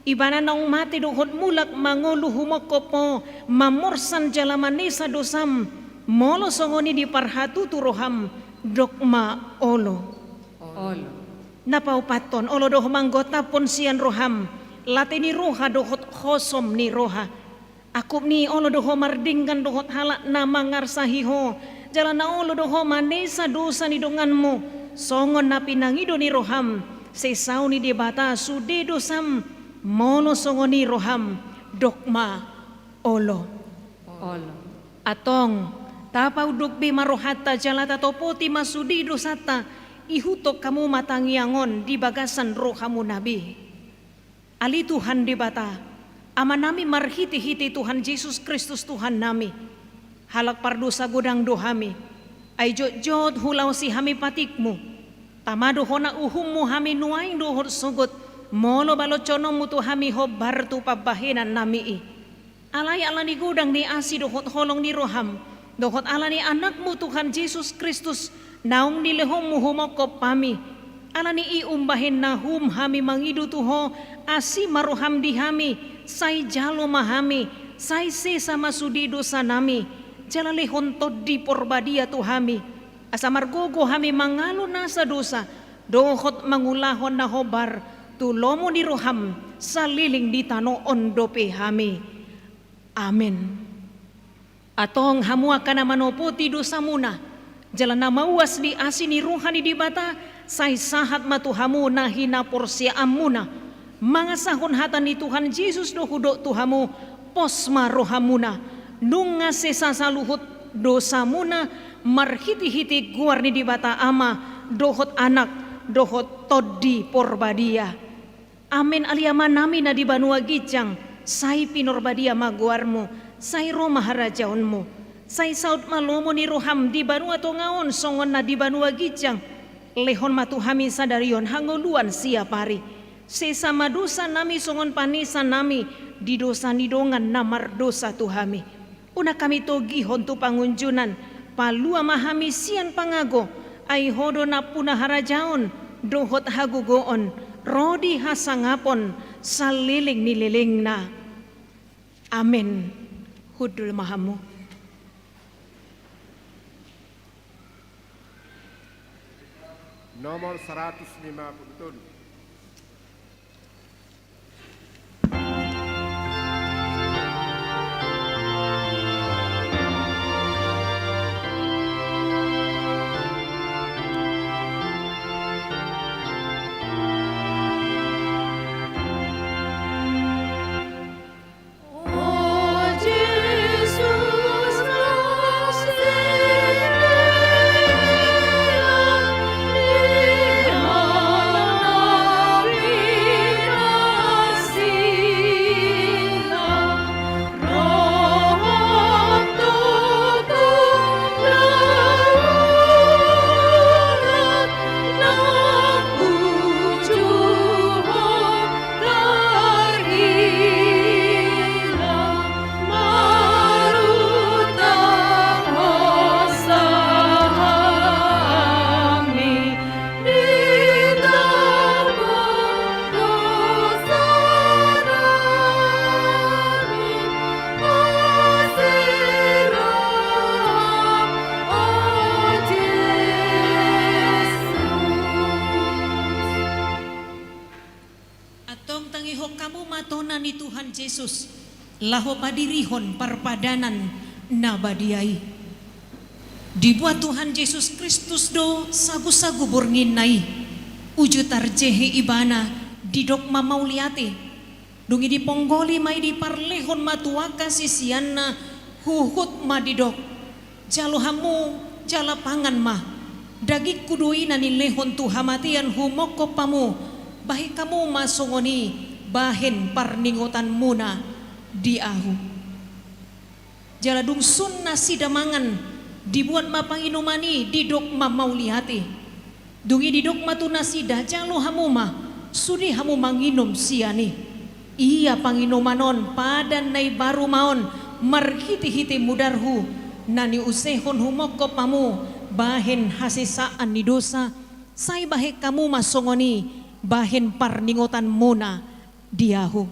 Ibana naung mate dohot mulak mangolu humongkop Ho, mamorsan jala manesa dosam, molo songon i diparhatutu roham, dok ma olo. Olo. Na paopathon, olo do Ho manggotaphon sian roham late ni roha dohot hosom ni roha. Angkup ni i, olo do Ho mardenggan dohot halak na mangarsahi Ho, jala na olo do Ho manesa dosa ni donganmu, songon na pinangido ni roham, sesao ni Debata sude dosam, molo songon i roham, dok ma olo. Olo. Antong, tapaunduk be ma rohanta jala tatopoti ma sude dosanta, ihuthon hamu ma tangiang on di bagasan rohamuna be. Ale Tuhan Debata, Amanami marhitehite Tuhan Jesus Kristus Tuhannami, halak pardosa godang do hami, ai jotjot hulaosi hami patikmu. Tama do hona uhummu hami nuaeng dohot sogot, molo baloshononmu tu hami hombar tu pambahenannami i. Alai ala ni godang ni asi dohot holong ni roham, dohot ala ni Anakmu Tuhan Jesus Kristus, naung nilehonmu humongkop hami. Ala ni i umbahen na hum hami mangido tu Ho, asi ma roham di hami, sai jalo ma hami, sai sesa ma sude dosanami, jala lehon Tondi Porbadia tu hami. Asa margogo hami mangalo nasa dosa, dohot mangulahon na hombar, tu lomo ni roham, saleleng di tano on dope hami. Amen. Antong hamu angka na manopoti dosamuna, jala na mauas di asi ni roha ni Debata, sai sahat ma tu hamu na hinaporseaanmuna. Mangasahon hata ni Tuhan Jesus do hudok tu hamu, pos ma rohamuna. Nunga sesa saluhut dosamuna, marhitehite goar ni Debata Ama, dohot Anak, dohot Tondi Porbadia. Amen. Ale Amanami na di banua ginjang, sai pinarbadia ma goarmu, sai ro ma harajaonmu, sai saut ma lomo ni roham di banua tonga on songon na di banua ginjang. Lehon ma tu hami sadari on hangoluan siapari. Sesa ma dosanami songon panesanami di dosa ni dongan na mardosa tu hami. Unang hami togihon tu pangunjunan, palua ma hami sian pangago, ai Ho do nampuna harajaon, dohot hagogoon, ro di hasangapon, saleleng ni lelengna. Amen. Hundul ma hamu. Nomor seratus lima puluh tolu. Antong tangihon hamu ma tona ni Tuhan Jesus, laho padirihon parpadanan na badia i. Dibuat Tuhan Jesus Kristus do sagusagu borngin na i, uju tarjehe Ibana didok ma mauliate. Dung i diponggoli ma i, diparlehon ma tu angka siseanna, huhut ma didok: Jalo hamu, jala pangan ma. Dagingku do i na nilehon tu hamatean humongkop hamu, bahen hamu ma songon i bahen parningotanmuna di ahu. Jala dung sun nasida mangan, dibuat ma panginuman i, didok ma mauliate. Dung i didok ma tu nasida: Jalo hamu ma, sude hamu manginum sian i. Ia panginuman on padan na imbaru ma on marhitehite mudarhu, na niusehon humongkop hamu bahen hasesaan ni dosa, sai bahen hamu ma songon i bahen parningotanmuna Di ahu.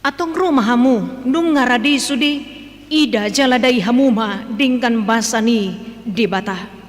Antong ro ma hamu, nunga rade sude, ida jala dai hamu ma denggan basa ni Debata.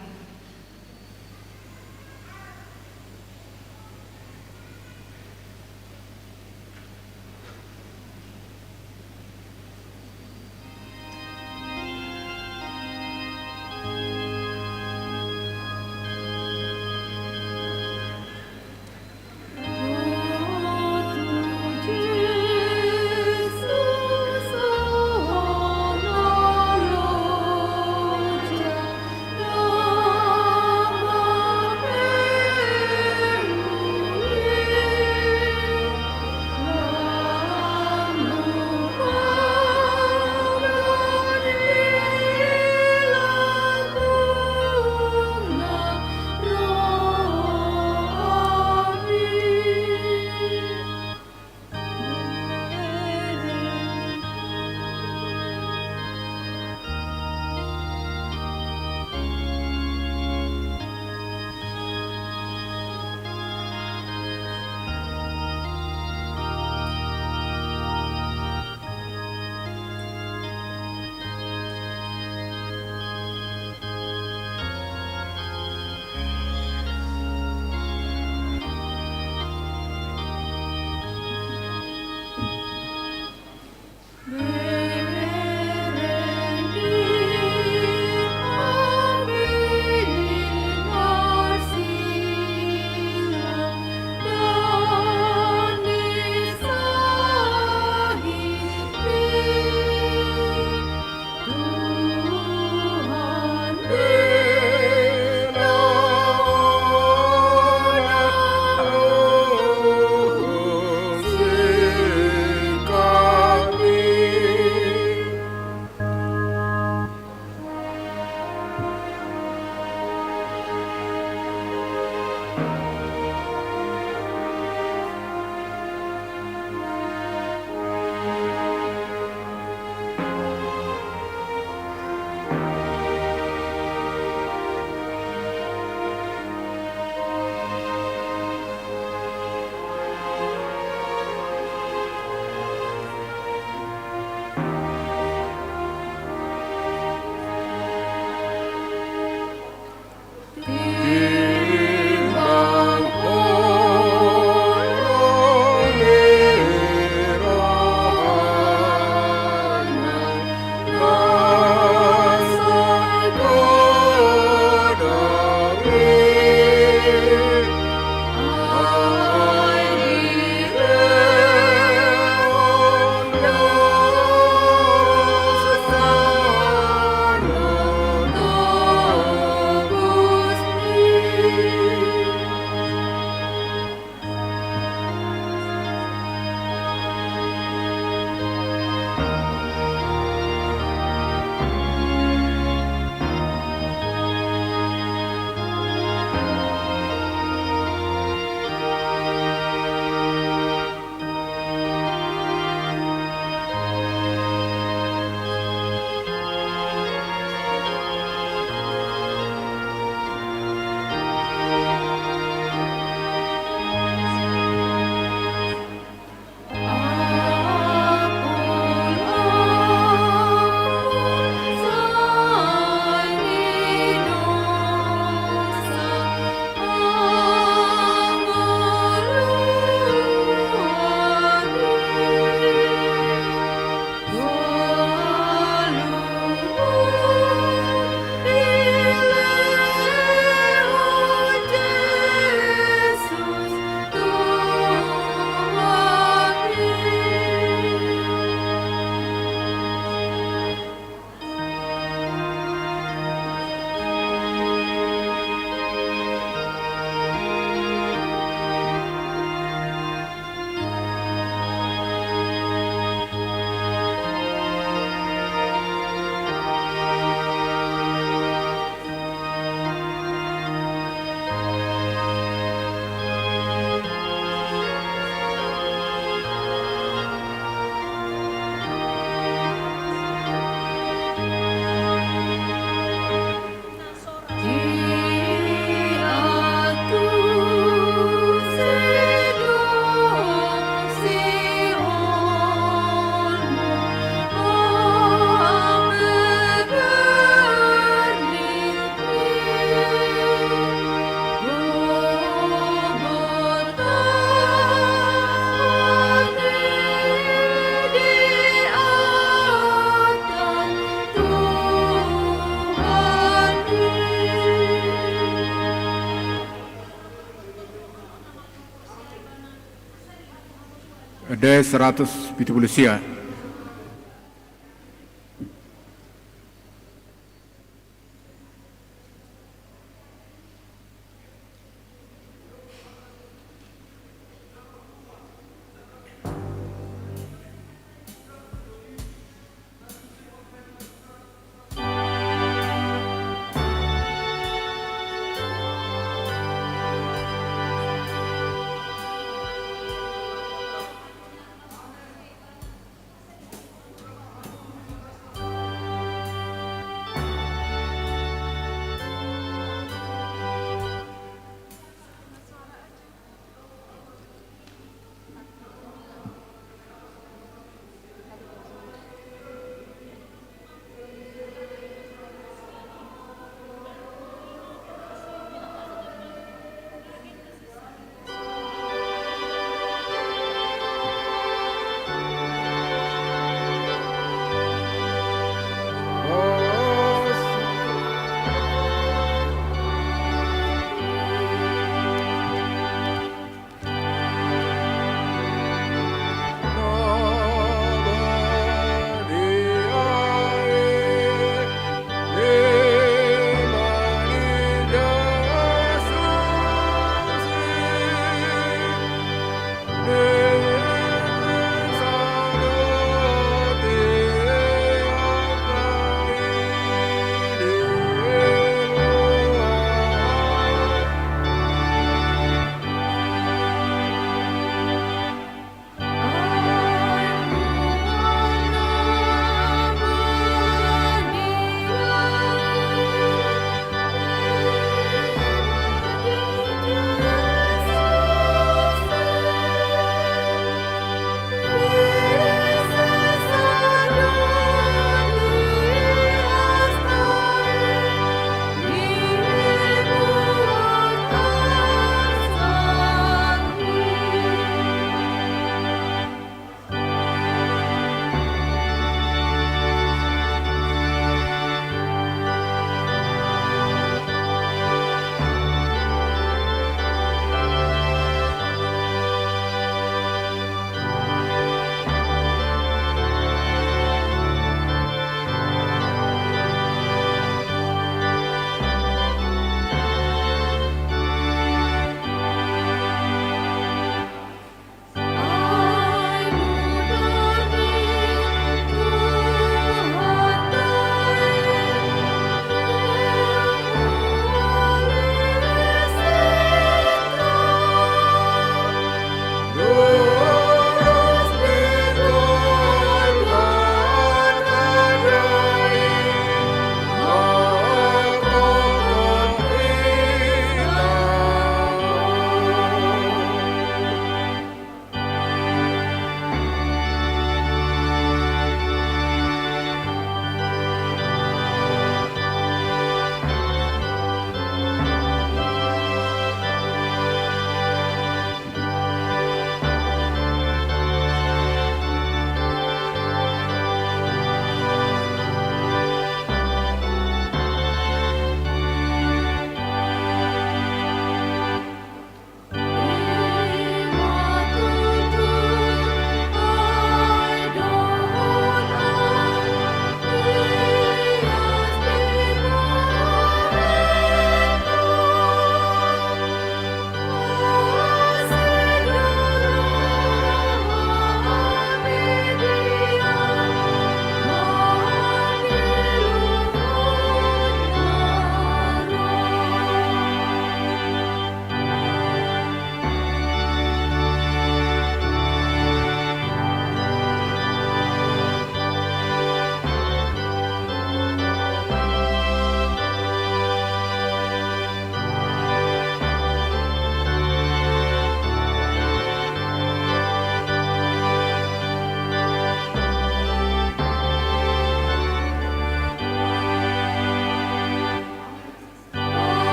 Ende seratus pitu pulu sia.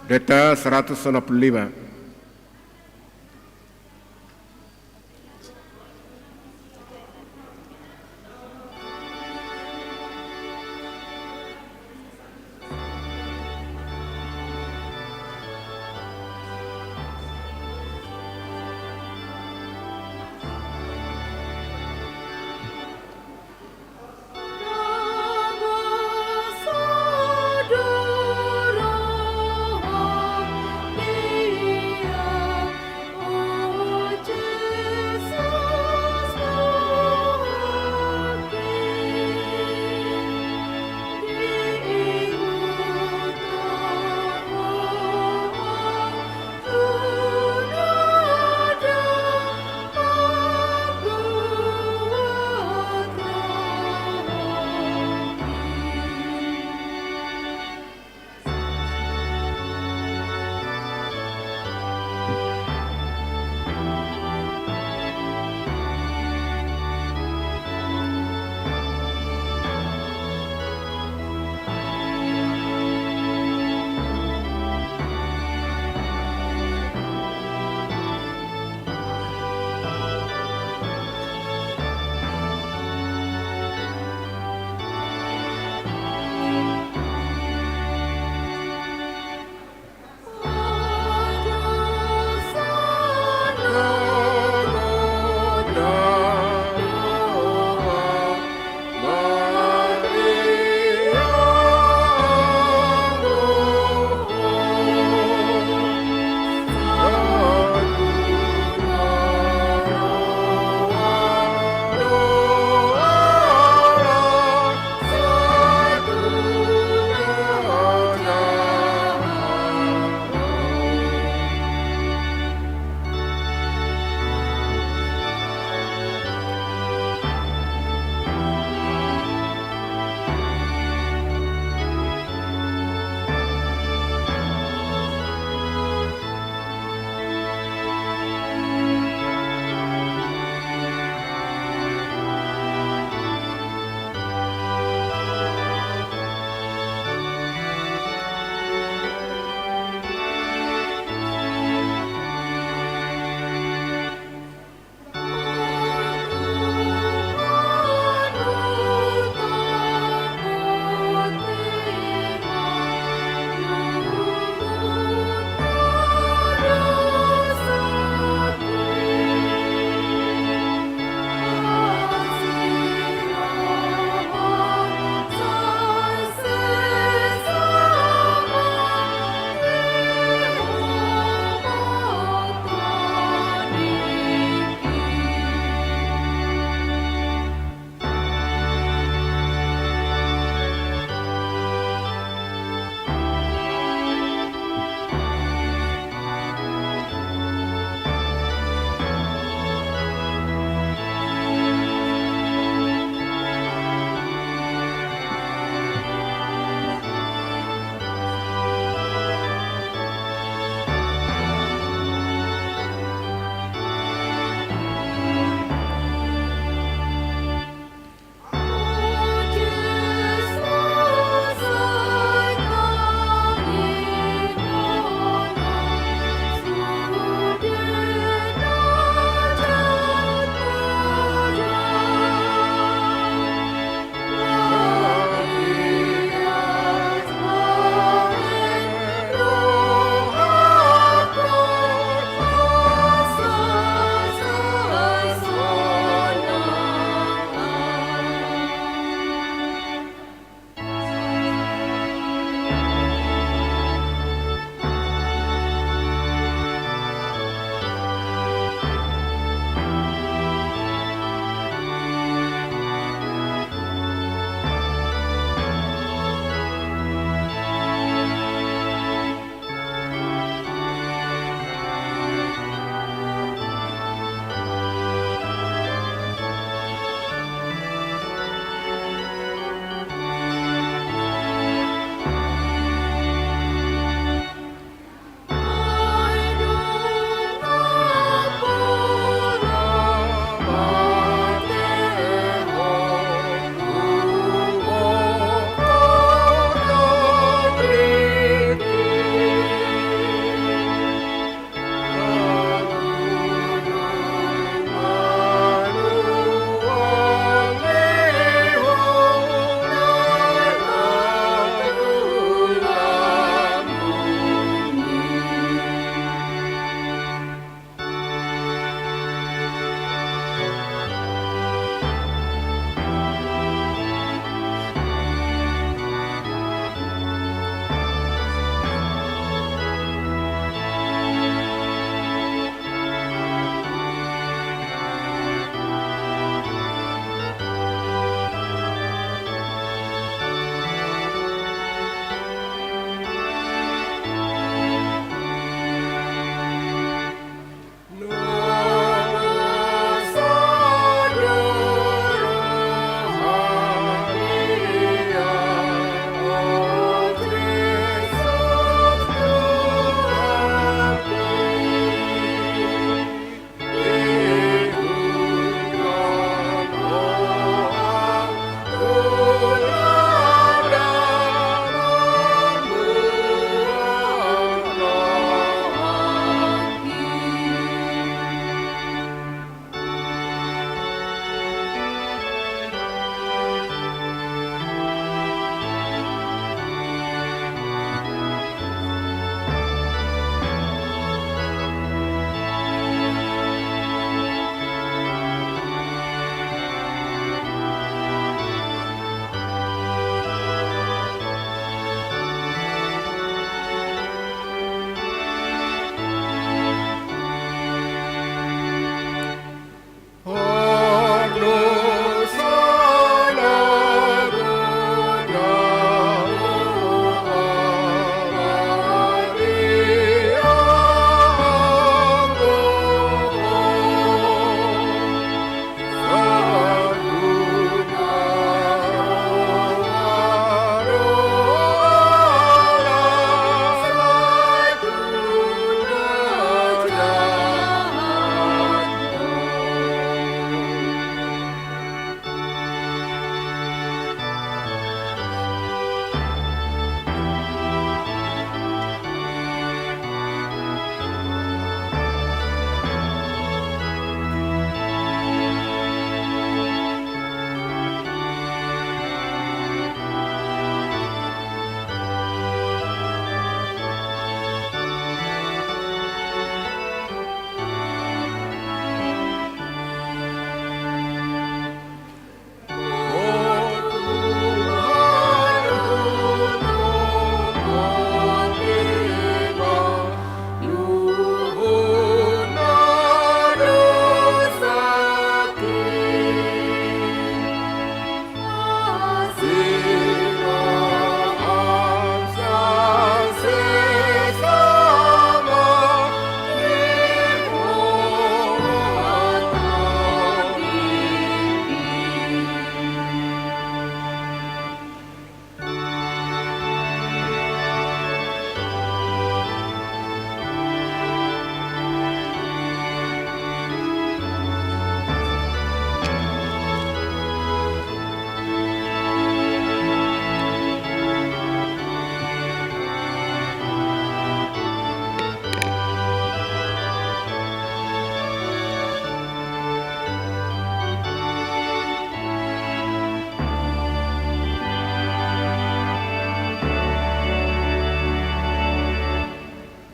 Deta seratus onom puluh lima.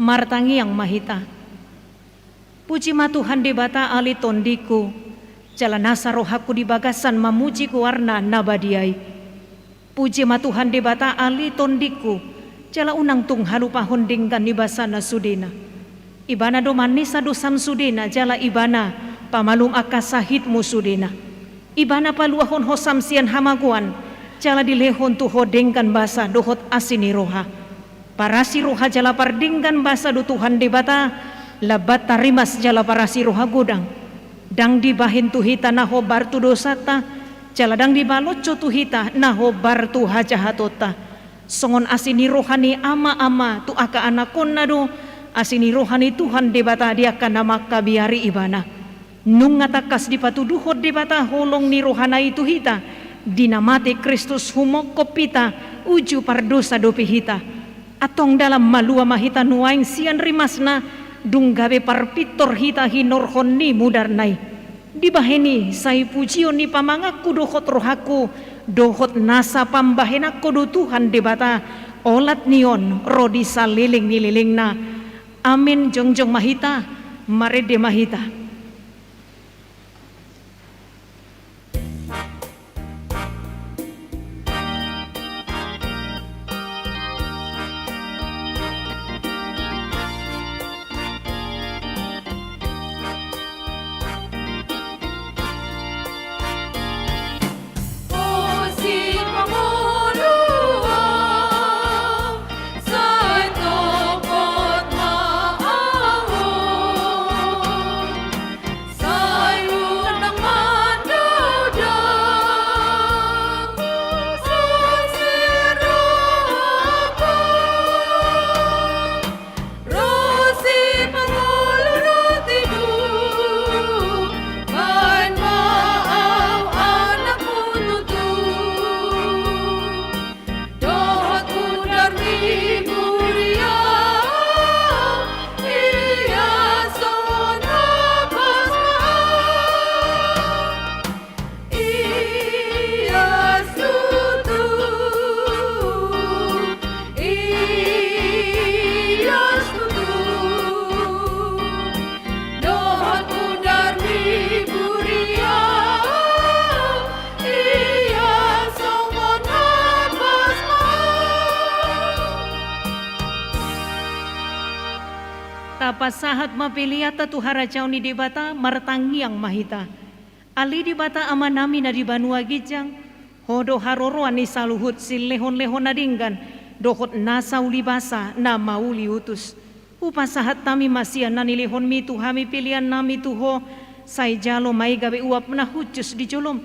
Martangiang ma hita. Puji ma Tuhan Debata ale tondingku, jala nasa rohangku di bagasan mamuji goarna na badia i. Puji ma Tuhan Debata ale tondingku, jala unang tung halupahon denggan ni basana sudena. Ibana do manesa dosam sudena, jala Ibana pamalum angka sahitmu sudena. Ibana paluahon ho sam sian hamagoan, jala dilehon tu ho denggan basa dohot asi ni roha. Parasi roha jala pardenggan basa do Tuhan Debata, lambanta rimas jala parasi roha godang. Ndang dibahen tu hita na hombar tu dosanta, jala ndang dibalocho tu hita na hombar tu hajahatonta. Songon asi ni roha ni ama-ama tu angka anakkonna do asi ni roha ni Tuhan Debata di angka na mangkabiari Ibana. Nunga tangkas dipatuduhon Debata holong ni rohana i tu hita, di na mate Kristus humongkop hita, uju pardosa dope hita. Antong dalan malua ma hita nuaeng sian rimasna, dung gabe parpintor hita hinorhon ni mudarna i. Dibahen i sai pujion ni pamanganku dohot rohangku, dohot nasa pambahenanku do Tuhan Debata, olat ni on ro di saleleng ni lelengna. Amen. Jongjong ma hita, marende ma hita. Dohot udar ni buria, ia songon napas ma au. Ia tutu, ia tutu. Dohot udar ni buria, ia songon napas ma au. Tapasahat ma peleanta tu harajaon ni Debata, martangiang ma hita. Ale Debata Amanami na di banua ginjang, Ho do haroroan ni saluhut silehonlehon na denggan, dohot nasa ulibasa na mauliutus. Hupasahat hami ma sian na nilehonmi tu hami peleannami tu Ho, sai jalo ma i gabe uap na hushus di jolom.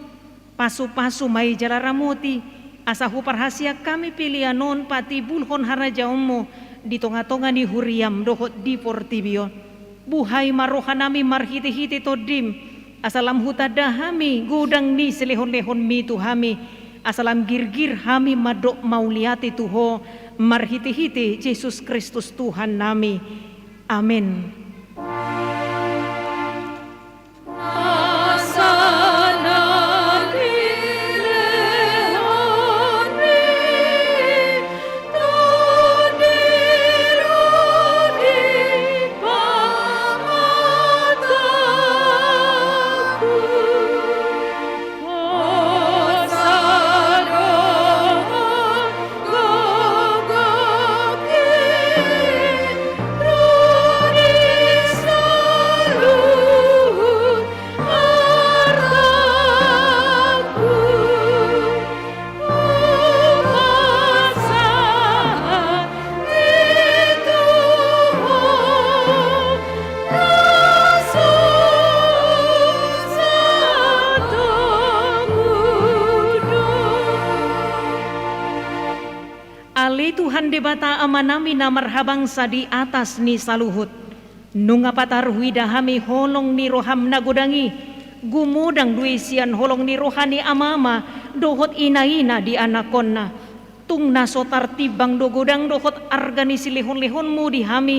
Pasupasu ma i jala ramoti, asa huparhaseang hami pelean on patimbulhon harajaonmu di tongatonga ni huriam dohot di portibi on. Buhai ma rohanami marhitehite Tondim, asa lam hutanda hami godang ni silehonlehonmi tu hami, asa lam girgir hami mandok mauliate tu Ho marhitehite Jesus Kristus Tuhannami. Amen. Ale Tuhan Debata Amanami na marhabangsa di atas ni saluhut. Nunga patar huida hami holong ni roham na godang i, gumodang do i sian holong ni roha ni amama dohot inaina di anakkonna. Tung na so tartimbang do godang dohot arga ni silehonlehonmu di hami,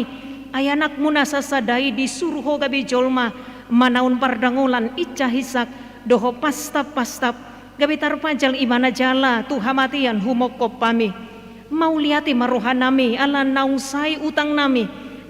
ai anakmu na sasada i disuru Ho gabe jolma, manaon pardangolan, insa hinsak, dohot pastappastap, gabe tarpajal ibana jala tu hamatean humongkop hami. Mauliate ma rohanami ala naung sae utangnami,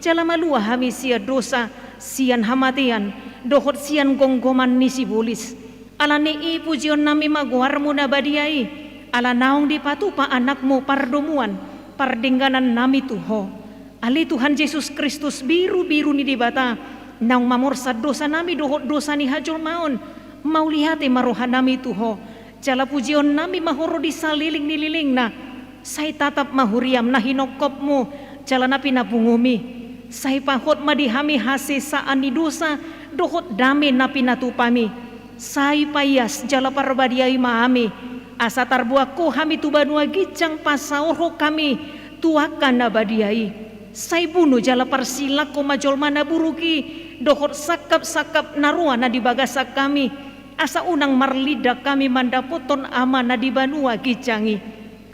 Jala malua hami sian dosa, sian hamatean, dohot sian gomgoman ni sibolis. Ala ni i pujionnami ma goarmu na badia i, ala naung dipatupa anakmu pardomuan, pardengganannami tu ho. Ale Tuhan Jesus Kristus, birubiru ni Debata, naung mamorsan dosanami dohot dosa ni hajolmaon, mauliate ma rohanami tu ho. Jala pujionnami ma ho ro di saleleng ni lelengna. Sai tatap ma huriam na hinophopmu, jala na pinapungumi. Sai pahot ma di hami hasesaan ni dosa, dohot dame na pinatupami. Sai paias jala parbadiai ma hami, asa tarboan ho hami tu banua ginjang pasaorhon hami tu angka na badia i. Sai bunu jala parsilangkon ma jolma na buruk i, dohot sangkapsangkap na roa na di bagasan hami, asa unang marlindang hami mandapothon Ama na di banua ginjang i.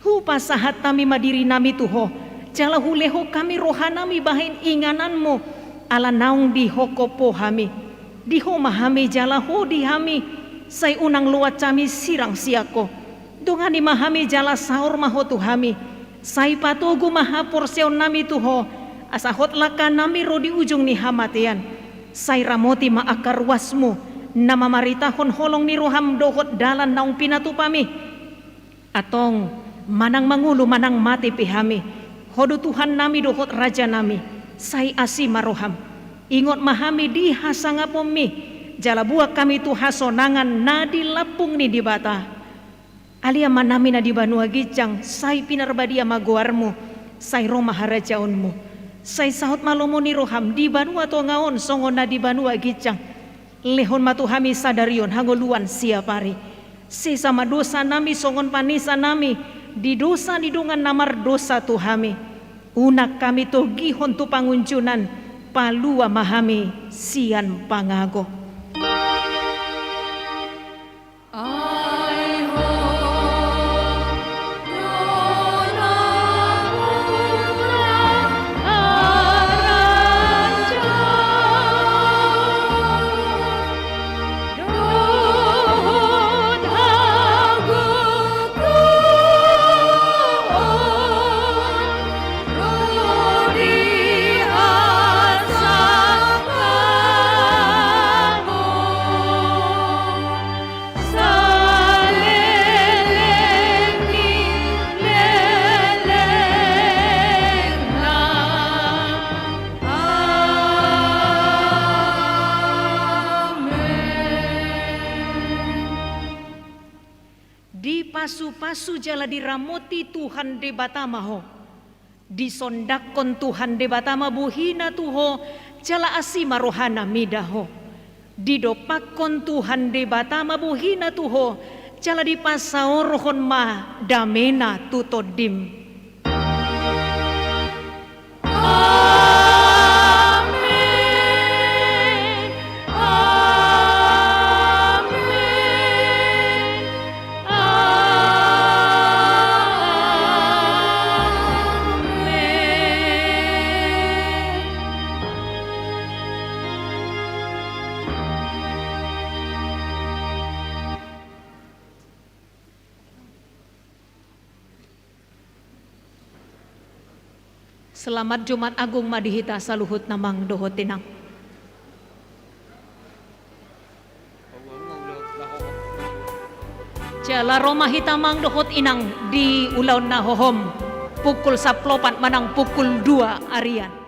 Hupasahat hami ma dirinami tu ho, jala hulehon hami rohanami bahen ingananmu, ala naung dihophop ho hami. Di ho ma hami jala ho di hami, sai unang loas hami sirang sian ho. Dongani ma hami jala saor ma ho tu hami, sai patogu ma haporseaonnami tu ho, asa hot langkanami ro di ujung ni hamatean. Sai ramoti ma angka ruasmu, na mamaritahon holong ni roham dohot dalan naung pinatupami. Antong, manang mangolu manang mate pe hami, ho do Tuhannami dohot Rajanami, sai asi ma roham. Ingot ma hami di hasangaponmi, jala buat hami tu hasonangan na di lambung ni Debata. Ale Amanami na di banua ginjang, sai pinarbadia ma goarmu, sai ro ma harajaonmu. Sai saut ma lomo ni roham di banua tonga on songon na di banua ginjang. Lehon ma tu hami sadari on hangoluan siapari. Sesa ma dosanami songon panesanami di dosa ni dongan na mardosa tu hami. Unang hami togihon tu pangunjunan, palua ma hami sian pangago. Dipasupasu jala diramoti Tuhan Debata ma ho. Disondanghon Tuhan Debata ma bohina tu ho, jala asi ma rohana mida ho. Didompakhon Tuhan Debata ma bohina tu ho, jala dipasaorhon ma damena tu tondim. Amen. Amen. Amen. Selamat Jumat Agung ma di hita saluhutna amang dohot inang. Jala ro ma hita amang dohot inang di ulaon na hohom, pukul sampulu opat manang pukul dua arian.